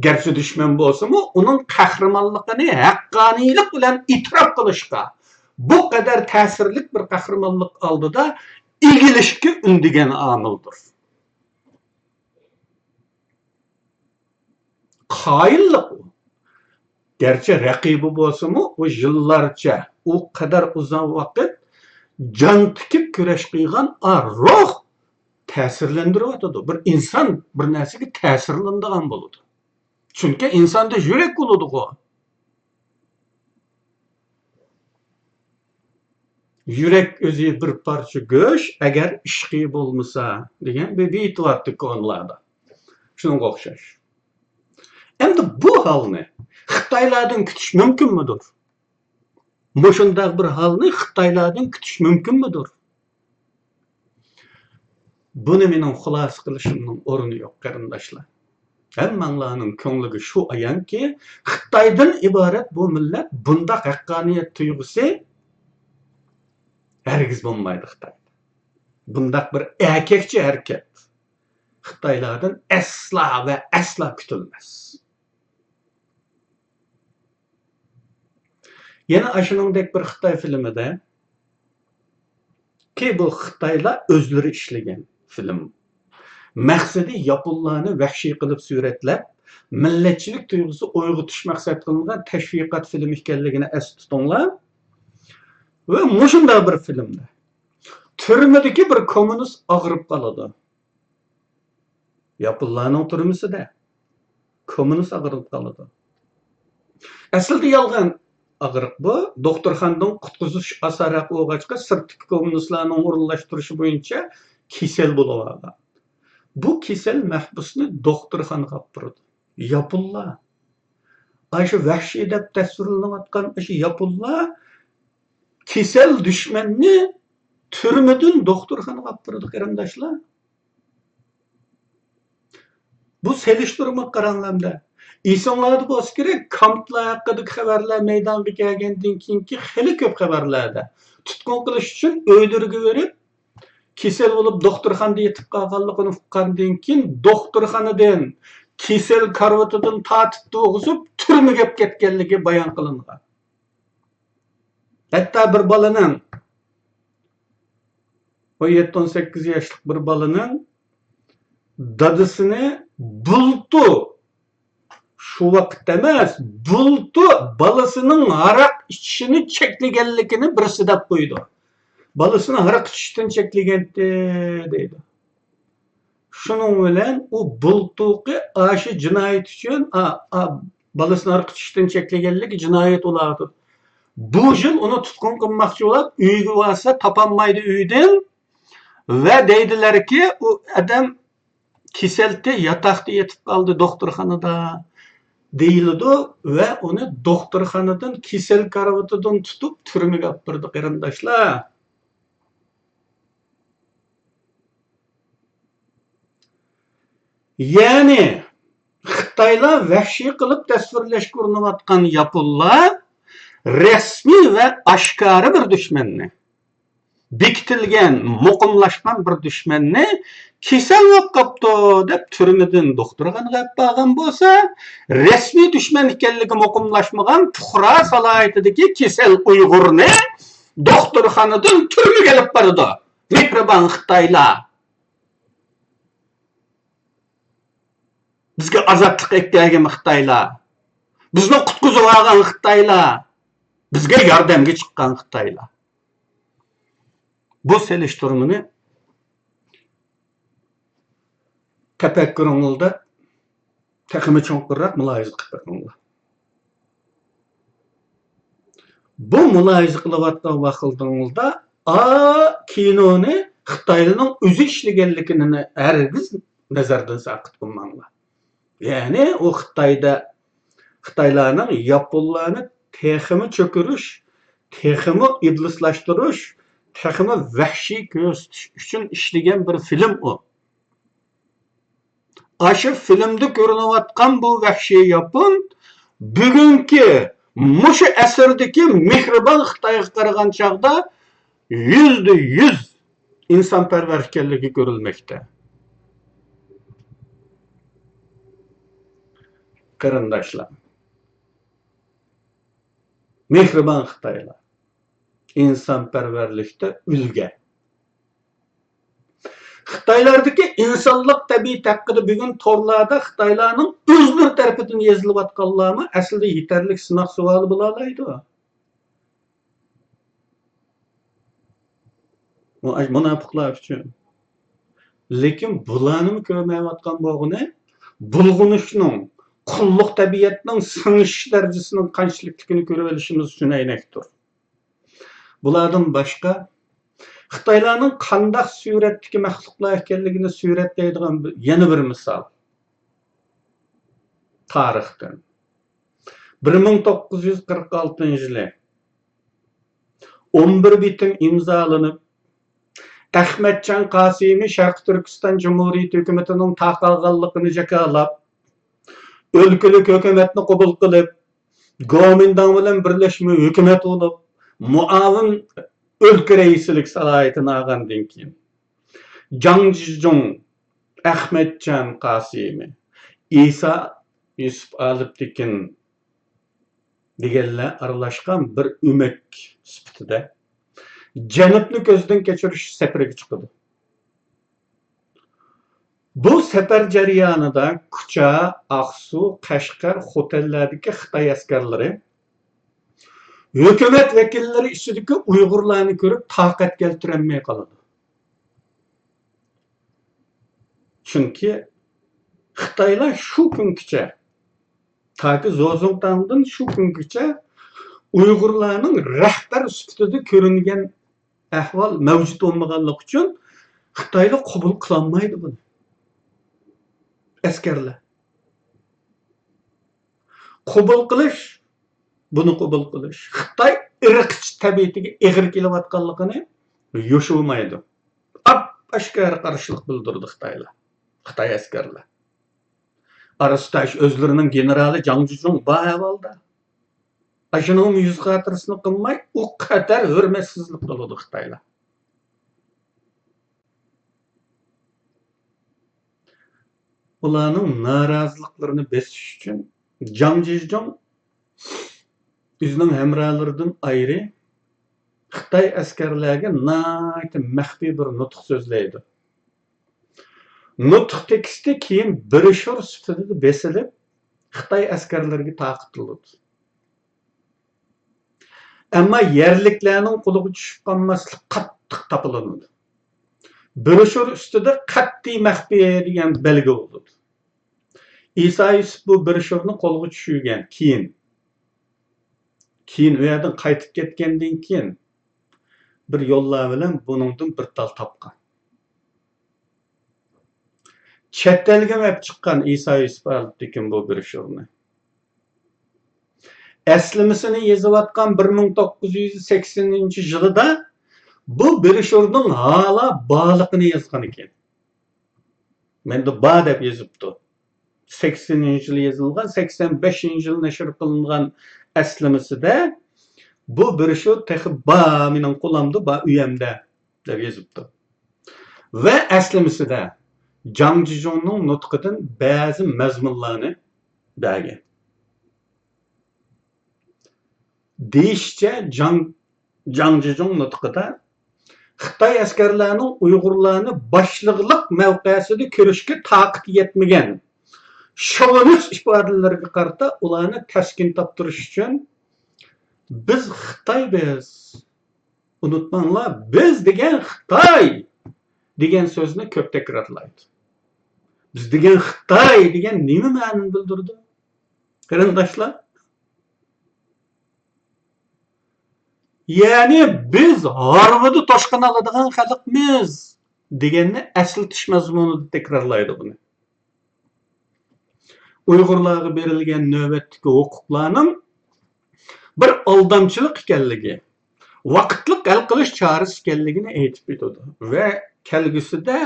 گەرچە دۈشمەن بولسىمۇ، ئۇنىڭ قەھرىمانلىقىنى ھەققانىيلىق بىلەن ئېتىراپ قىلىشقا، بۇ قەدەر تەسىرلىك بىر قەھرىمانلىق ئالدىدا ئېگىلىشكە ئۈندىگەن ئامىلدۇر. قايىللىق ئۇ. گەرچە رەقىبى بولسىمۇ، ئۇ يىللارچە، ئۇ قەدەر ئۇزاق ۋاقىت جان تىكىپ كۈرەش قىلغان ئا روھ تەسىرلەندۈرۈۋاتىدۇ. بىر ئىنسان بىر نەرسىگە تەسىرلىنىدىغان بولىدۇ. چۈنكى ئىنساندا يۈرەك بولىدىغۇ. يۈرەك ئۆزى بىر پارچە گۆش، ئەگەر ئىشقى بولمىسا، دېگەن بىر بېيىت بارتى كونىلاردا. شۇنىڭغا ئوخشاش. ئەمدى بۇ ھالنى خىتايلاردىن كۈتۈش مۇمكىنمىدۇر؟ مۇشۇنداق بىر ھالنى خىتايلاردىن كۈتۈش مۇمكىنمىدۇر؟ بۇنى مېنىڭ خۇلاسە قىلىشىمنىڭ ئورنى يوق، قېرىنداشلار. ھەممەڭلارنىڭ كۆڭلىگە شۇ ئايانكى، خىتايدىن ئىبارەت بۇ مىللەت بۇنداق ھەققانىيەت تۇيغۇسى ھەرگىز بولمايدۇ خىتايدا. بۇنداق بىر ئەركەكچى ھەرىكەت خىتايلاردىن ئەسلا ۋە ئەسلا كۈتۈلمەس. يەنە ئاشۇنىڭدەك بىر خىتاي فىلىمىدە، كى بۇ خىتايلار ئۆزلىرى ئىشلىگەن فىلىم. مەقسىتى ياپونلارنى ۋەھشىي قىلىپ سۈرەتلەپ، مىللەتچىلىك تۇيغۇسى ئويغىتىش مەقسەت قىلىنغان تەشۋىقات فىلىمى ئىكەنلىكىنى ئەستە تۇتۇڭلار. ۋە مۇشۇنداق بىر فىلىمدە تۈرمىدىكى بىر كوممۇنىست ئاغرىپ قالىدۇ. ياپونلارنىڭ تۈرمىسىدە كوممۇنىست ئاغرىپ قالىدۇ. ئەسلىدە يالغان ئاغرىق بۇ. دوختۇرخانىدىن قۇتقۇزۇش ئاسانراق بولغاچقا، سىرتتىكى كوممۇنىستلارنىڭ ئورۇنلاشتۇرۇشى بويىچە كېسەل بولۇۋالغان. بۇ كېسەل مەھبۇسنى دوختۇرخانىغا ئاپىرىدۇ. ياپونلار. ئاشۇ ۋەھشىي دەپ تەسۋىرلىنىۋاتقان ئاشۇ ياپونلار كېسەل دۈشمەننى تۈرمىدىن دوختۇرخانىغا ئاپىرىدۇ، قېرىنداشلار. بۇ سېلىشتۇرما قاراڭلامدا. ئېسىڭلاردا بولسا كېرەك، كامپلار ھەققىدىكى خەۋەرلەر مەيدانغا كەلگەندىن كېيىنكى خېلى كۆپ خەۋەرلەردە تۇتقۇن قىلىش ئۈچۈن ئۆيلىرىگە بېرىپ، كېسەل بولۇپ دوختۇرخانىدا يېتىپ قالغانلىقىنى ئۇققاندىن كېيىن، دوختۇرخانىدىن كېسەل كارىۋىتىدىن تارتىپ تۇرغۇزۇپ، تۈرمىگە ئەپ كەتكەنلىكى بايان قىلىنغان. ھەتتا بىر بالىنىڭ، ئون يەتتە، ئون سەككىز ياشلىق بىر بالىنىڭ دادىسىنى بۇلتۇر، شۇ ۋاقىتتا ئەمەس، بۇلتۇر بالىسىنىڭ ھاراق ئىچىشىنى چەكلىگەنلىكىنى بىرسى دەپ قويىدۇ. بالىسىنى ھاراق ئىچىشتىن چەكلىگەنتى، دەيدۇ. شۇنىڭ بىلەن ئۇ بۇلتۇرقى ئاشۇ جىنايەت ئۈچۈن، ئا، ئا، بالىسىنى ھاراق ئىچىشتىن چەكلىگەنلىك جىنايەت ئۇلارغا. بۇ يىل ئۇنى تۇتقۇن قىلماقچى بولۇپ، ئۆيگە بارسا تاپالمايدۇ ئۆيدىن. ۋە دەيدىلەركى، ئۇ ئادەم كېسەلتى ياتاقتا يېتىپ قالدى دوختۇرخانىدا، دېيىلىدۇ. ۋە ئۇنى دوختۇرخانىدىن كېسەل كارىۋىتىدىن تۇتۇپ تۈرمىگە ئاپىرىدۇ، قېرىنداشلار. يەنى خىتايلار ۋەھشىي قىلىپ تەسۋىرلەشكە ئۇرۇنۇۋاتقان ياپونلار رەسمىي ۋە ئاشكارا بىر دۈشمەننى، بېكىتىلگەن، مۇقىملاشقان بىر دۈشمەننى كېسەل بولۇپ قاپتۇ دەپ تۈرمىدىن دوختۇرخانىغا ئەپ بارغان بولسا، رەسمىي دۈشمەن ئىكەنلىكى مۇقىملاشمىغان پۇقرا سالاھىيىتىدىكى كېسەل ئۇيغۇرنى دوختۇرخانىدىن تۈرمىگە ئېلىپ بارىدۇ. مېھرىبان خىتايلار! بىزگە ئازادلىق ئەكەلگەن خىتايلار! بىزنى قۇتقۇزۇۋالغان خىتايلار! بىزگە ياردەمگە چىققان خىتايلار! بۇ سېلىشتۇرمىنى تەپەككۇرۇڭلاردا تېخىمۇ چوڭقۇرراق مۇلاھىزە قىلىپ بېقىڭلار. بۇ مۇلاھىزە قىلىۋاتقان ۋاقتىڭىزدا ئا كىنونى خىتايلارنىڭ ئۆزى ئىشلىگەنلىكىنى ھەرگىز نەزەردىن ساقىت قىلماڭلار. يەنى ئۇ خىتايدا، خىتايلارنىڭ ياپونلارنى تېخىمۇ چۆكۈرۈش، تېخىمۇ ئىبلىسلاشتۇرۇش، تېخىمۇ ۋەھشىي كۆرسىتىش ئۈچۈن ئىشلىگەن بىر فىلىم ئۇ. ئاشۇ فىلىمدا كۆرۈنۈۋاتقان بۇ ۋەھشىي ياپون بۈگۈنكى مۇشۇ ئەسىردىكى مېھرىبان خىتايغا قارىغان چاغدا يۈزدە يۈز ئىنسانپەرۋەر ئىكەنلىكى كۆرۈلمەكتە. قېرىنداشلار، مېھرىبان خىتايلار، ئىنسانپەرۋەرلىكتە ئۈلگە. خىتايلاردىكى ئىنسانلىق تەبىئىتى ھەققىدە بۈگۈن تورلاردا خىتايلارنىڭ ئۆزلىرى تەرىپىدىن يېزىلىۋاتقانلارمۇ ئەسلىدە يېتەرلىك سىناق سۇۋالى بولالايدۇ. بۇ ئاش-، مۇناپىقلار ئۈچۈن. لېكىن بۇلارنىمۇ كۆرمەيۋاتقان بولغىنى، بۇلغىنىشنىڭ، قۇللۇق تەبىئەتنىڭ سىڭىشىش دەرىجىسىنىڭ قانچىلىكلىكىنى كۆرۈۋېلىشىمىز ئۈچۈن ئەينەكتۇر. بۇلاردىن باشقا، خىتايلارنىڭ قانداق سۈرەتتىكى مەخلۇقلار ئىكەنلىكىنى سۈرەتلەيدىغان بىر، يەنە بىر مىسال. تارىختىن. بىر مىڭ توققۇز يۈز قىرىق ئالتىنچى يىلى ئون بىر بېتىم ئىمزالىنىپ، ئەخمەتجان قاسىمى شەرقىي تۈركىستان جۇمھۇرىيىتى ھۆكۈمىتىنىڭ تارقالغانلىقىنى جاكارلاپ، ئۆلكىلىك ھۆكۈمەتنى قوبۇل قىلىپ، گومىنداڭ بىلەن بىرلەشمە ھۆكۈمەت بولۇپ، مۇئاۋىن ئۆلكە رەئىسلىك سالاھىيىتىنى ئالغاندىن كېيىن، جاڭ جىجۇڭ، ئەخمەتجان قاسىمى، ئىسا يۈسۈپ ئالپتېكىن دېگەنلەر ئارىلاشقان بىر ئۆمەك سۈپىتىدە جەنۇبنى كۆزدىن كەچۈرۈش سەپىرىگە چىقىدۇ. بۇ سەپەر جەريانىدا كۇچا، ئاقسۇ، قەشقەر، خوتەنلەردىكى خىتاي ئەسكەرلىرى ھۆكۈمەت ۋەكىللىرى ئىچىدىكى ئۇيغۇرلارنى كۆرۈپ تاقەت كەلتۈرەلمەي قالىدۇ. چۈنكى خىتايلار شۇ كۈنگىچە، تاكى زوزۇڭتاڭدىن شۇ كۈنگىچە ئۇيغۇرلارنىڭ رەھبەر سۈپىتىدە كۆرۈنگەن ئەھۋال مەۋجۇت بولمىغانلىقى ئۈچۈن خىتايلار قوبۇل قىلالمايدۇ بۇنى. ئەسكەرلەر. قوبۇل قىلىش، بۇنى قوبۇل قىلىش خىتاي ئىرقچى تەبىئىتىگە ئېغىر كېلىۋاتقانلىقىنى يوشۇرمايدۇ. ئاپئاشكارا قارشىلىق بىلدۈرىدۇ خىتايلار، خىتاي ئەسكەرلەر. ئارىسىدا ئۆزلىرىنىڭ گېنېرالى جاڭ جىجۇڭ بار ئەھۋالدا. ئاشۇنىڭمۇ يۈز خاتىرىسىنى قىلماي، ئۇ قەدەر ھۆرمەتسىزلىك قىلىدۇ خىتايلار. ئۇلارنىڭ نارازىلىقلىرىنى بېسىش ئۈچۈن جاڭ جىجۇڭ ئۆزىنىڭ ھەمراھلىرىدىن ئايرى خىتاي ئەسكەرلەرگە ناھايىتى مەخپىي بىر نۇتۇق سۆزلەيدۇ. نۇتۇق تېكىستى كېيىن بروشور سۈپىتىدە بېسىلىپ، خىتاي ئەسكەرلىرىگە تارقىتىلىدۇ. ئەمما يەرلىكلەرنىڭ قولىغا چۈشۈپ قالماسلىق قاتتىق تاپىلىنىدۇ. بروشور ئۈستىدە قەتئىي مەخپىي دېگەن بەلگە بولىدۇ. ئىسا يۈسۈپ بۇ بروشورنى قولغا چۈشۈرگەن. كېيىن، كېيىن ئۇ يەردىن قايتىپ كەتكەندىن كېيىن، بىر يوللار بىلەن بۇنىڭدىن بىر تال تاپقان. چەت ئەلگىمۇ ئەپ چىققان ئىسا يۈسۈپ ئالپتېكىن بۇ بروشورنى. ئەسلىمىسىنى يېزىۋاتقان بىر مىڭ توققۇز يۈز سەكسىنىنچى يىلىدا بۇ بروشورنىڭ ھالا بارلىقىنى يازغان ئىكەن. مەندە بار دەپ يېزىپتۇ. سەكسىنىنچى يىلى يېزىلغان، سەكسەن بەشىنچى يىلى نەشر قىلىنغان ئەسلىمىسىدە بۇ بروشور تېخى بار، مېنىڭ قولۇمدا بار، ئۆيەمدە، دەپ يېزىپتۇ. ۋە ئەسلىمىسىدە جاڭ جىجۇڭنىڭ نۇتقىدىن بەزى مەزمۇنلارنى بەرگەن. دېيىشىچە، جاڭ، جاڭ جىجۇڭ نۇتقىدا خىتاي ئەسكەرلەرنىڭ ئۇيغۇرلارنى باشلىقلىق مەۋقەسىدە كۆرۈشكە تاقىتى يەتمىگەن شوۋىنىست ئىپادىلىرىگە قارىتا ئۇلارنى تەسكىن تاپتۇرۇش ئۈچۈن، «بىز خىتاي، بىز. ئۇنتۇماڭلار، بىز دېگەن خىتاي» دېگەن سۆزنى كۆپ تەكرارلايدۇ. «بىز دېگەن خىتاي» دېگەن نېمە مەنىنى بىلدۈرىدۇ؟ قېرىنداشلار، يەنى بىز ھارۋىدا توشقان ئالىدىغان خەلقمىز دېگەننى ئەسلىتىش مەزمۇنىدا تەكرارلايدۇ بۇنى. ئۇيغۇرلارغا بېرىلگەن نۆۋەتتىكى ھوقۇقلارنىڭ بىر ئالدامچىلىق ئىكەنلىكى، ۋاقىتلىق ھەل قىلىش چارىسى ئىكەنلىكىنى ئېيتىپ ئۆتىدۇ ۋە كەلگۈسىدە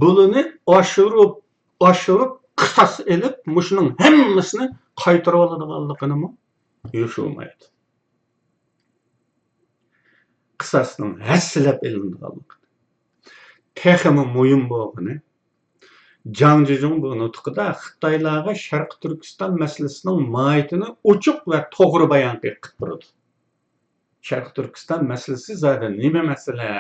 بۇلىنى ئاشۇرۇپ، ئاشۇرۇپ، قىساس ئېلىپ، مۇشۇنىڭ ھەممىسىنى قايتۇرۇۋالىدىغانلىقىنىمۇ يوشۇرمايدۇ. قىساسنىڭ ھەسسىلەپ ئېلىنىدىغانلىقىنى. تېخىمۇ مۇھىم بولغىنى، جاڭ جىجۇڭ بۇ نۇتقىدا خىتايلارغا شەرقىي تۈركىستان مەسىلىسىنىڭ ماھىيىتىنى ئوچۇق ۋە توغرا بايان قىلىپ بېرىدۇ. شەرقىي تۈركىستان مەسىلىسى زادى نېمە مەسىلە؟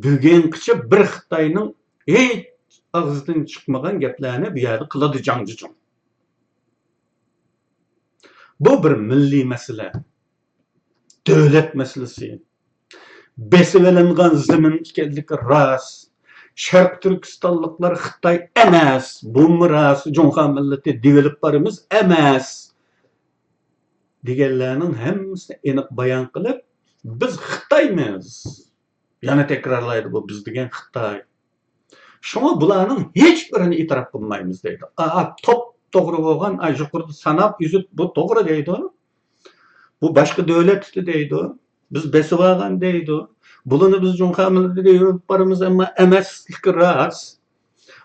بۈگۈنگىچە بىر خىتاينىڭ ھېچ ئاغزىدىن چىقمىغان گەپلەرنى بۇ يەردە قىلىدۇ جاڭ جىجۇڭ. بۇ بىر مىللىي مەسىلە. دۆلەت مەسىلىسى. بېسىۋېلىنغان زېمىن ئىكەنلىكى راست. شەرقىي تۈركىستانلىقلار خىتاي ئەمەس، بۇمۇ راست، جۇڭخۇا مىللىتى دېۋىلىپ بارىمىز ئەمەس، دېگەنلەرنىڭ ھەممىسىنى ئېنىق بايان قىلىپ، بىز خىتايمىز. يەنە تەكرارلايدۇ بۇ، بىز دېگەن خىتاي. شۇڭا بۇلارنىڭ ھېچ بىرىنى ئېتىراپ قىلمايمىز دەيدۇ. ئا، توپ توغرا بولغان، ئا، يۇقىرىدا ساناپ ئۈزۈپ، بۇ توغرا دەيدۇ. بۇ باشقا دۆلەتتە دەيدۇ. بىز بېسىۋالغان دەيدۇ. بۇلىنى بىز جۇڭخۇا مىللىتى دەپ بارىمىز، ئەمما ئەمەسلىكى راست.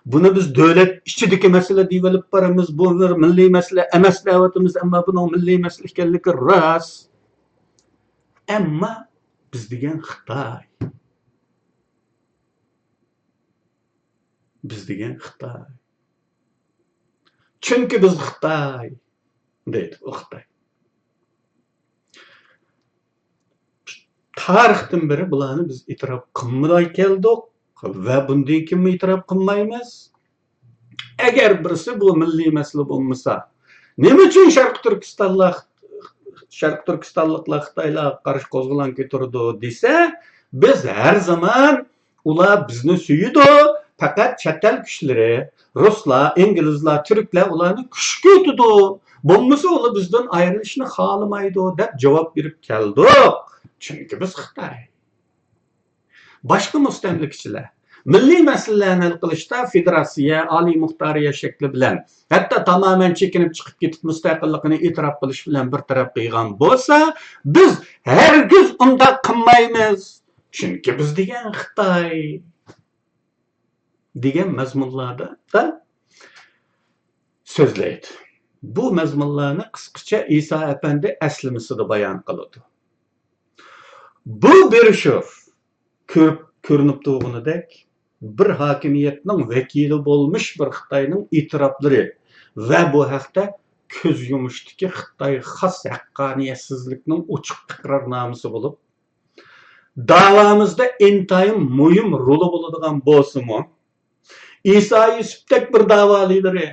بۇنى بىز دۆلەت ئىچىدىكى مەسىلە دېيىۋېلىپ بارىمىز، بۇ بىر مىللىي مەسىلە ئەمەس دەۋاتىمىز، ئەمما بۇنىڭ مىللىي مەسىلە ئىكەنلىكى راست. ئەمما بىز دېگەن خىتاي. بىز دېگەن خىتاي. چۈنكى بىز خىتاي، دەيدۇ ئۇ خىتاي. تارىختىن بېرى بۇلارنى بىز ئېتىراپ قىلماي كەلدۇق ۋە بۇندىن كېيىنمۇ ئېتىراپ قىلمايمىز. ئەگەر بىرسى بۇ مىللىي مەسىلە بولمىسا، نېمە ئۈچۈن شەرقىي تۈركىستانلار، شەرقىي تۈركىستانلىقلار خىتايلارغا قارشى قوزغىلاڭ كۆتۈرىدۇ دېسە، بىز ھەر زامان ئۇلار بىزنى سۆيىدۇ، پەقەت چەت ئەل كۈچلىرى، رۇسلار، ئىنگلىزلار، تۈركلەر ئۇلارنى كۈچكە ئېتىدۇ. بولمىسا ئۇلار بىزدىن ئايرىلىشنى خالىمايدۇ، دەپ جاۋاب بېرىپ كەلدۇق. چۈنكى بىز خىتاي. باشقا مۇستەملىكىچىلەر مىللىي مەسىلىلەرنى ھەل قىلىشتا فېدېراتسىيە، ئالىي مۇختارىيە شەكلى بىلەن، ھەتتا تامامەن چېكىنىپ چىقىپ كېتىپ مۇستەقىللىقىنى ئېتىراپ قىلىش بىلەن بىر تەرەپ قىلغان بولسا، بىز ھەرگىز ئۇنداق قىلمايمىز. چۈنكى بىز دېگەن خىتاي دېگەن مەزمۇنلاردا سۆزلەيدۇ. بۇ مەزمۇنلارنى قىسقىچە ئىسا ئەپەندى ئەسلىمىسىدە بايان قىلىدۇ. بۇ بىر شۇ كۆرۈپ، كۆرۈنۈپ تۇرغىنىدەك، بىر ھاكىمىيەتنىڭ ۋەكىلى بولمىش بىر خىتاينىڭ ئېتىراپلىرى ۋە بۇ ھەقتە كۆز يۇمۇشتىكى خىتاي خاس ھەققانىيەتسىزلىكنىڭ ئوچۇق ئىقرارنامىسى بولۇپ، داۋامىزدا ئىنتايىن مۇھىم رولى بولىدىغان بولسىمۇ، ئىسا يۈسۈپتەك بىر داۋا لىدىرى،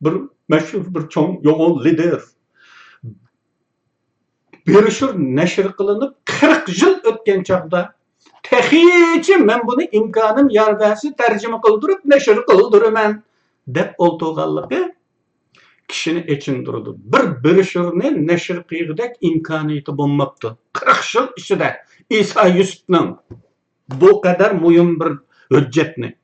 بىر مەشھۇر، بىر چوڭ يوغان لىدىر، بروشۇر نەشر قىلىنىپ قىرىق يىل ئۆتكەن چاغدا، تېخىچە مەن بۇنى ئىمكانىم يار بەرسە تەرجىمە قىلدۇرۇپ نەشر قىلدۇرىمەن دەپ ئولتۇرغانلىقى كىشىنى ئېچىندۇرىدۇ. بىر بروشۇرنى نەشر قىلغۇدەك ئىمكانىيىتى بولماپتۇ. قىرىق يىل ئىچىدە ئىسا يۈسۈپنىڭ بۇ قەدەر مۇھىم بىر ھۆججەتنى.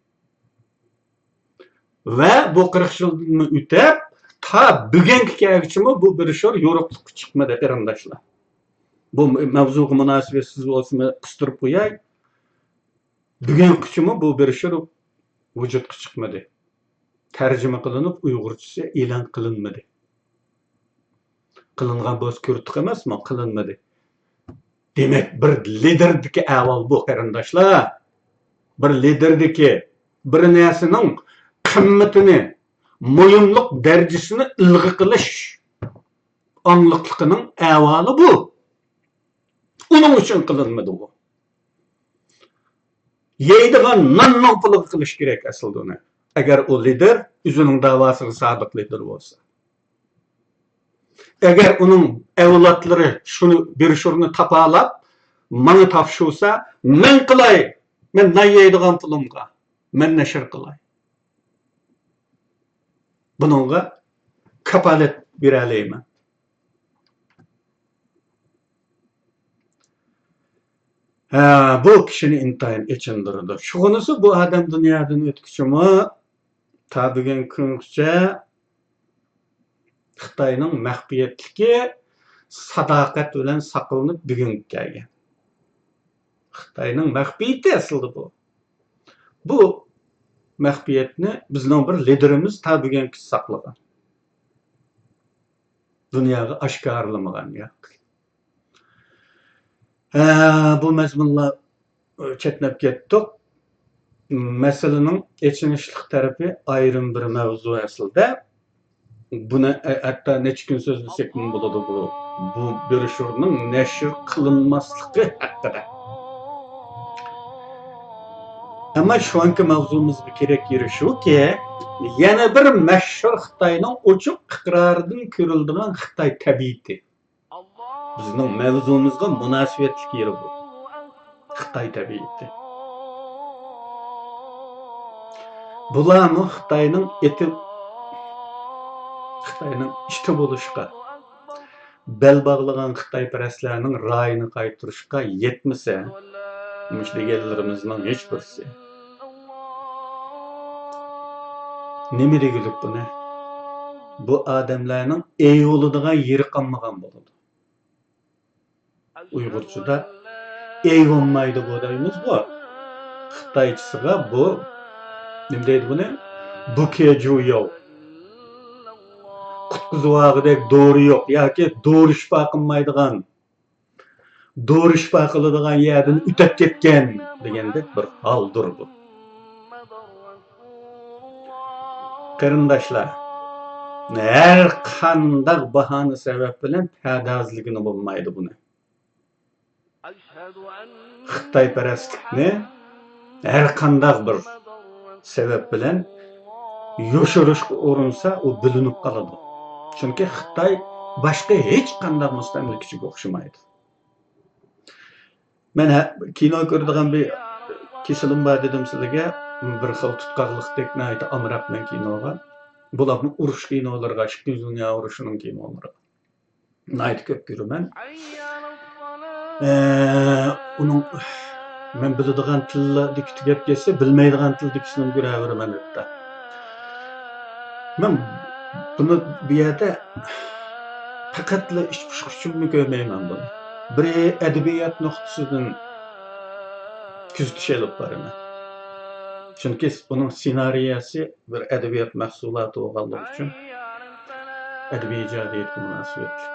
ۋە بۇ قىرىق يىلدىنمۇ ئۆتۈپ، تا بۈگۈنگە كەلگۈچىمۇ بۇ بروشۇر يورۇقلۇققا چىقمىدى، قېرىنداشلار. بۇ مەۋزۇغا مۇناسىۋەتسىز بولسىمۇ قىستۇرۇپ قوياي. بۈگۈنگىچىمۇ بۇ بروشۇر ۋۇجۇدقا چىقمىدى. تەرجىمە قىلىنىپ، ئۇيغۇرچىسى ئېلان قىلىنمىدى. قىلىنغان بولسا كۆردۇق ئەمەسمۇ، قىلىنمىدى. دېمەك، بىر لىدىردىكى ئەھۋال بۇ، قېرىنداشلار. بىر لىدىردىكى، بىر نەرسىنىڭ قىممىتىنى، مۇھىملىق دەرىجىسىنى ئىلغا قىلىش ئاڭلىقلىقىنىڭ ئەھۋالى بۇ. ئۇنىڭ ئۈچۈن قىلىنمىدى ئۇ. يەيدىغان ناننىڭ پۇلىغا قىلىش كېرەك ئەسلىدە ئۇنى. ئەگەر ئۇ لىدىر ئۆزىنىڭ داۋاسىغا سادىق لىدىر بولسا. ئەگەر ئۇنىڭ ئەۋلادلىرى شۇنى، بروشۇرنى تاپالاپ، ماڭا تاپشۇرسا، مەن قىلاي، مەن نان يەيدىغان پۇلۇمغا، مەن نەشر قىلاي. بۇنىڭغا كاپالەت بېرەلەيمەن. ھە، بۇ كىشىنى ئىنتايىن ئېچىندۇرىدۇ. شۇغىنىسى بۇ ئادەم دۇنيادىن ئۆتكۈچىمۇ تا بۈگۈنكى كۈنگىچە خىتاينىڭ مەخپىيەتلىكى ساداقەت بىلەن ساقلىنىپ بۈگۈنگە كەلگەن. خىتاينىڭ مەخپىيىتى ئەسلىدە بۇ. بۇ مەخپىيەتنى بىزنىڭ بىر لىدىرىمىز تا بۈگۈنگىچە ساقلىغان. دۇنياغا ئاشكارىلىمىغان ياق. ھە، بۇ مەزمۇنلار چەتنەپ كەتتۇق. مەسىلىنىڭ ئېچىنىشلىق تەرىپى ئايرىم بىر مەۋزۇ ئەسلىدە. بۇنى ھە-، ھەتتا نەچچە كۈن سۆزلىسەكمۇ بولىدۇ بۇ، بۇ بروشۇرنىڭ نەشر قىلىنماسلىقى ھەققىدە. ئەمما شۇ ئانكى ماۋزۇمىزغا كېرەك يېرى شۇكى، يەنە بىر مەشھۇر خىتاينىڭ ئوچۇق ئىقرارىدىن كۆرۈلىدىغان خىتاي تەبىئىتى. بىزنىڭ مەۋزۇمىزغا مۇناسىۋەتلىك يېرى بۇ. خىتاي تەبىئىتى. بۇلارمۇ خىتاينىڭ ئېتى، خىتاينىڭ ئىتى بولۇشقا، بەل باغلىغان خىتايپەرەسلەرنىڭ رايىنى قايتۇرۇشقا يەتمىسە، مۇشۇ دېگەنلىرىمىزنىڭ ھېچ بىرسى. نېمە دېگۈلۈك بۇنى؟ بۇ ئادەملەرنىڭ ئېيىۋالىدىغان يېرى قالمىغان بولىدۇ. ئۇيغۇرچىدا ئېيىۋالمايدۇ بۇ دەيمىزغۇ. خىتايچىسىغا بۇ، نېمە دەيدۇ بۇنى؟ بۇكېجۇياۋ. قۇتقۇزۇۋالغۇدەك دورا يوق ياكى دورا شىپا قىلمايدىغان، دورا شىپا قىلىدىغان يەردىن ئۆتۈپ كەتكەن دېگەندەك بىر ھالدۇر بۇ. قېرىنداشلار، ھەر قانداق باھانە سەۋەب بىلەن پەردازلىگىلى بولمايدۇ بۇنى. خىتايپەرەسلىكنى ھەر قانداق بىر سەۋەب بىلەن يوشۇرۇشقا ئۇرۇنسا، ئۇ بىلىنىپ قالىدۇ. چۈنكى خىتاي باشقا ھېچ قانداق مۇستەملىكىچىگە ئوخشىمايدۇ. مەن ھە-، كىنو كۆرىدىغان بىر كېسىلىم بار دېدىم سىلىگە. بىر خىل تۇتقاقلىقتەك ناھايىتى ئامراقمەن كىنوغا. بولۇپمۇ ئۇرۇش كىنولىرىغا، ئىككىنچى دۇنيا ئۇرۇشىنىڭ كىنولىرىغا ناھايىتى كۆپ كۆرىمەن. ئە، ئۇنىڭ مەن بىلىدىغان تىلدىكى تۈگەپ كەتسە، بىلمەيدىغان تىلدىكىسىنىمۇ كۆرەۋېرىمەن ھەتتا. مەن بۇنى بۇ يەردە پەقەتلا ئىچ پۇشۇق ئۈچۈنمۇ كۆرمەيمەن بۇنى. بىر ئەدەبىيات نۇقتىسىدىن كۆزىتىش ئېلىپ بارىمەن. چۈنكى ئۇنىڭ سېنارىيەسى بىر ئەدەبىيات مەھسۇلاتى بولغانلىقى ئۈچۈن، ئەدەبىي ئىجادىيەتكە مۇناسىۋەتلىك.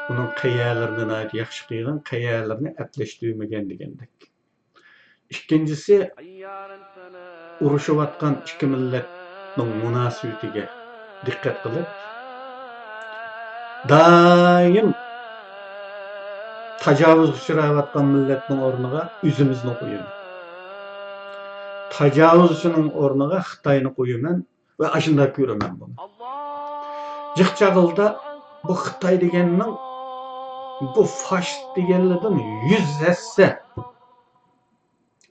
ئۇنىڭ قەيەرلىرىنى ناھايىتى ياخشى قىلغان، قەيەرلىرىنى ئەپلەشتۈرمىگەن دېگەندەك. ئىككىنچىسى، ئۇرۇشۇۋاتقان ئىككى مىللەتنىڭ مۇناسىۋىتىگە دىققەت قىلىپ، دائىم تاجاۋۇزغا ئۇچراۋاتقان مىللەتنىڭ ئورنىغا ئۆزىمىزنى قويىمەن. تاجاۋۇزچىنىڭ ئورنىغا خىتاينى قويىمەن ۋە ئاشۇنداق كۆرىمەن بۇنى. جىق چاغلىدا بۇ خىتاي دېگەننىڭ بۇ فاشىست دېگەنلەردىن يۈز ھەسسە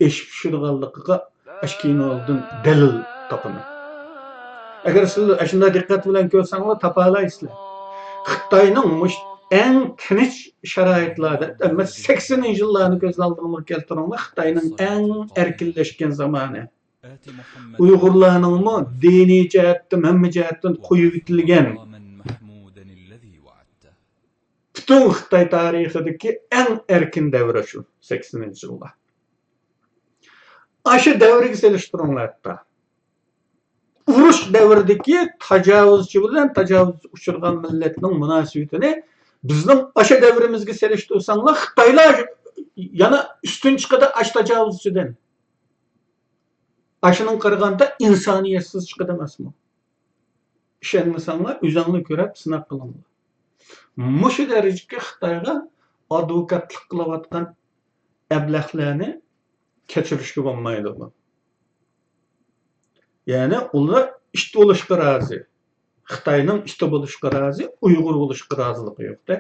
ئېشىپ چۈشىدىغانلىقىغا ئاشۇ كىنودىن دەلىل تاپىمەن. ئەگەر سىلەر ئاشۇنداق دىققەت بىلەن كۆرسەڭلار، تاپالايسىلەر. خىتاينىڭ مۇشۇ ئەڭ تىنچ شارائىتلاردا، ئەمما سەكسىنىنچى يىللارنى كۆز ئالدىڭلارغا كەلتۈرۈڭلار، خىتاينىڭ ئەڭ ئەركىنلەشكەن زامانى. ئۇيغۇرلارنىڭمۇ دىنىي جەھەتتىن، ھەممە جەھەتتىن قويۇۋېتىلگەن، پۈتۈن خىتاي تارىخىدىكى ئەڭ ئەركىن دەۋرى شۇ سەكسىنىنچى يىللار. ئاشۇ دەۋرگە سېلىشتۇرۇڭلار ھەتتا. ئۇرۇش دەۋرىدىكى تاجاۋۇزچى بىلەن تاجاۋۇزغا ئۇچرىغان مىللەتنىڭ مۇناسىۋىتىنى بىزنىڭ ئاشۇ دەۋرىمىزگە سېلىشتۇرساڭلار، خىتايلار يەنە ئۈستۈن چىقىدۇ ئاشۇ تاجاۋۇزچىدىن. ئاشۇنىڭغا قارىغاندا ئىنسانىيەتسىز چىقىدۇ ئەمەسمۇ؟ ئىشەنمىسەڭلار، ئۆزۈڭلار كۆرۈپ سىناق قىلىڭلار. مۇشۇ دەرىجىگە خىتايغا ئادۋوكاتلىق قىلىۋاتقان ئەبلەخلەرنى كەچۈرۈشكە بولمايدۇ. يەنى ئۇلار ئىت بولۇشقا رازى. خىتاينىڭ ئىتى بولۇشقا رازى، ئۇيغۇر بولۇشقا رازىلىقى يوق-دە.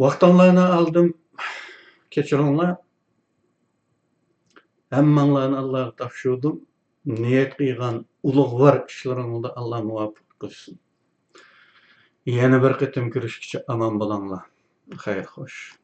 ۋاقتىڭلارنى ئالدىم، كەچۈرۈڭلار. ھەممىڭلارنى ئاللاغا تاپشۇردۇم. نىيەت قىلغان ئۇلۇغۋار ئىشلىرىڭلاردا ئاللا مۇۋەپپەق قىلسۇن. يەنە بىر قېتىم كۆرۈشكىچە ئامان بولۇڭلار. خەير خوش.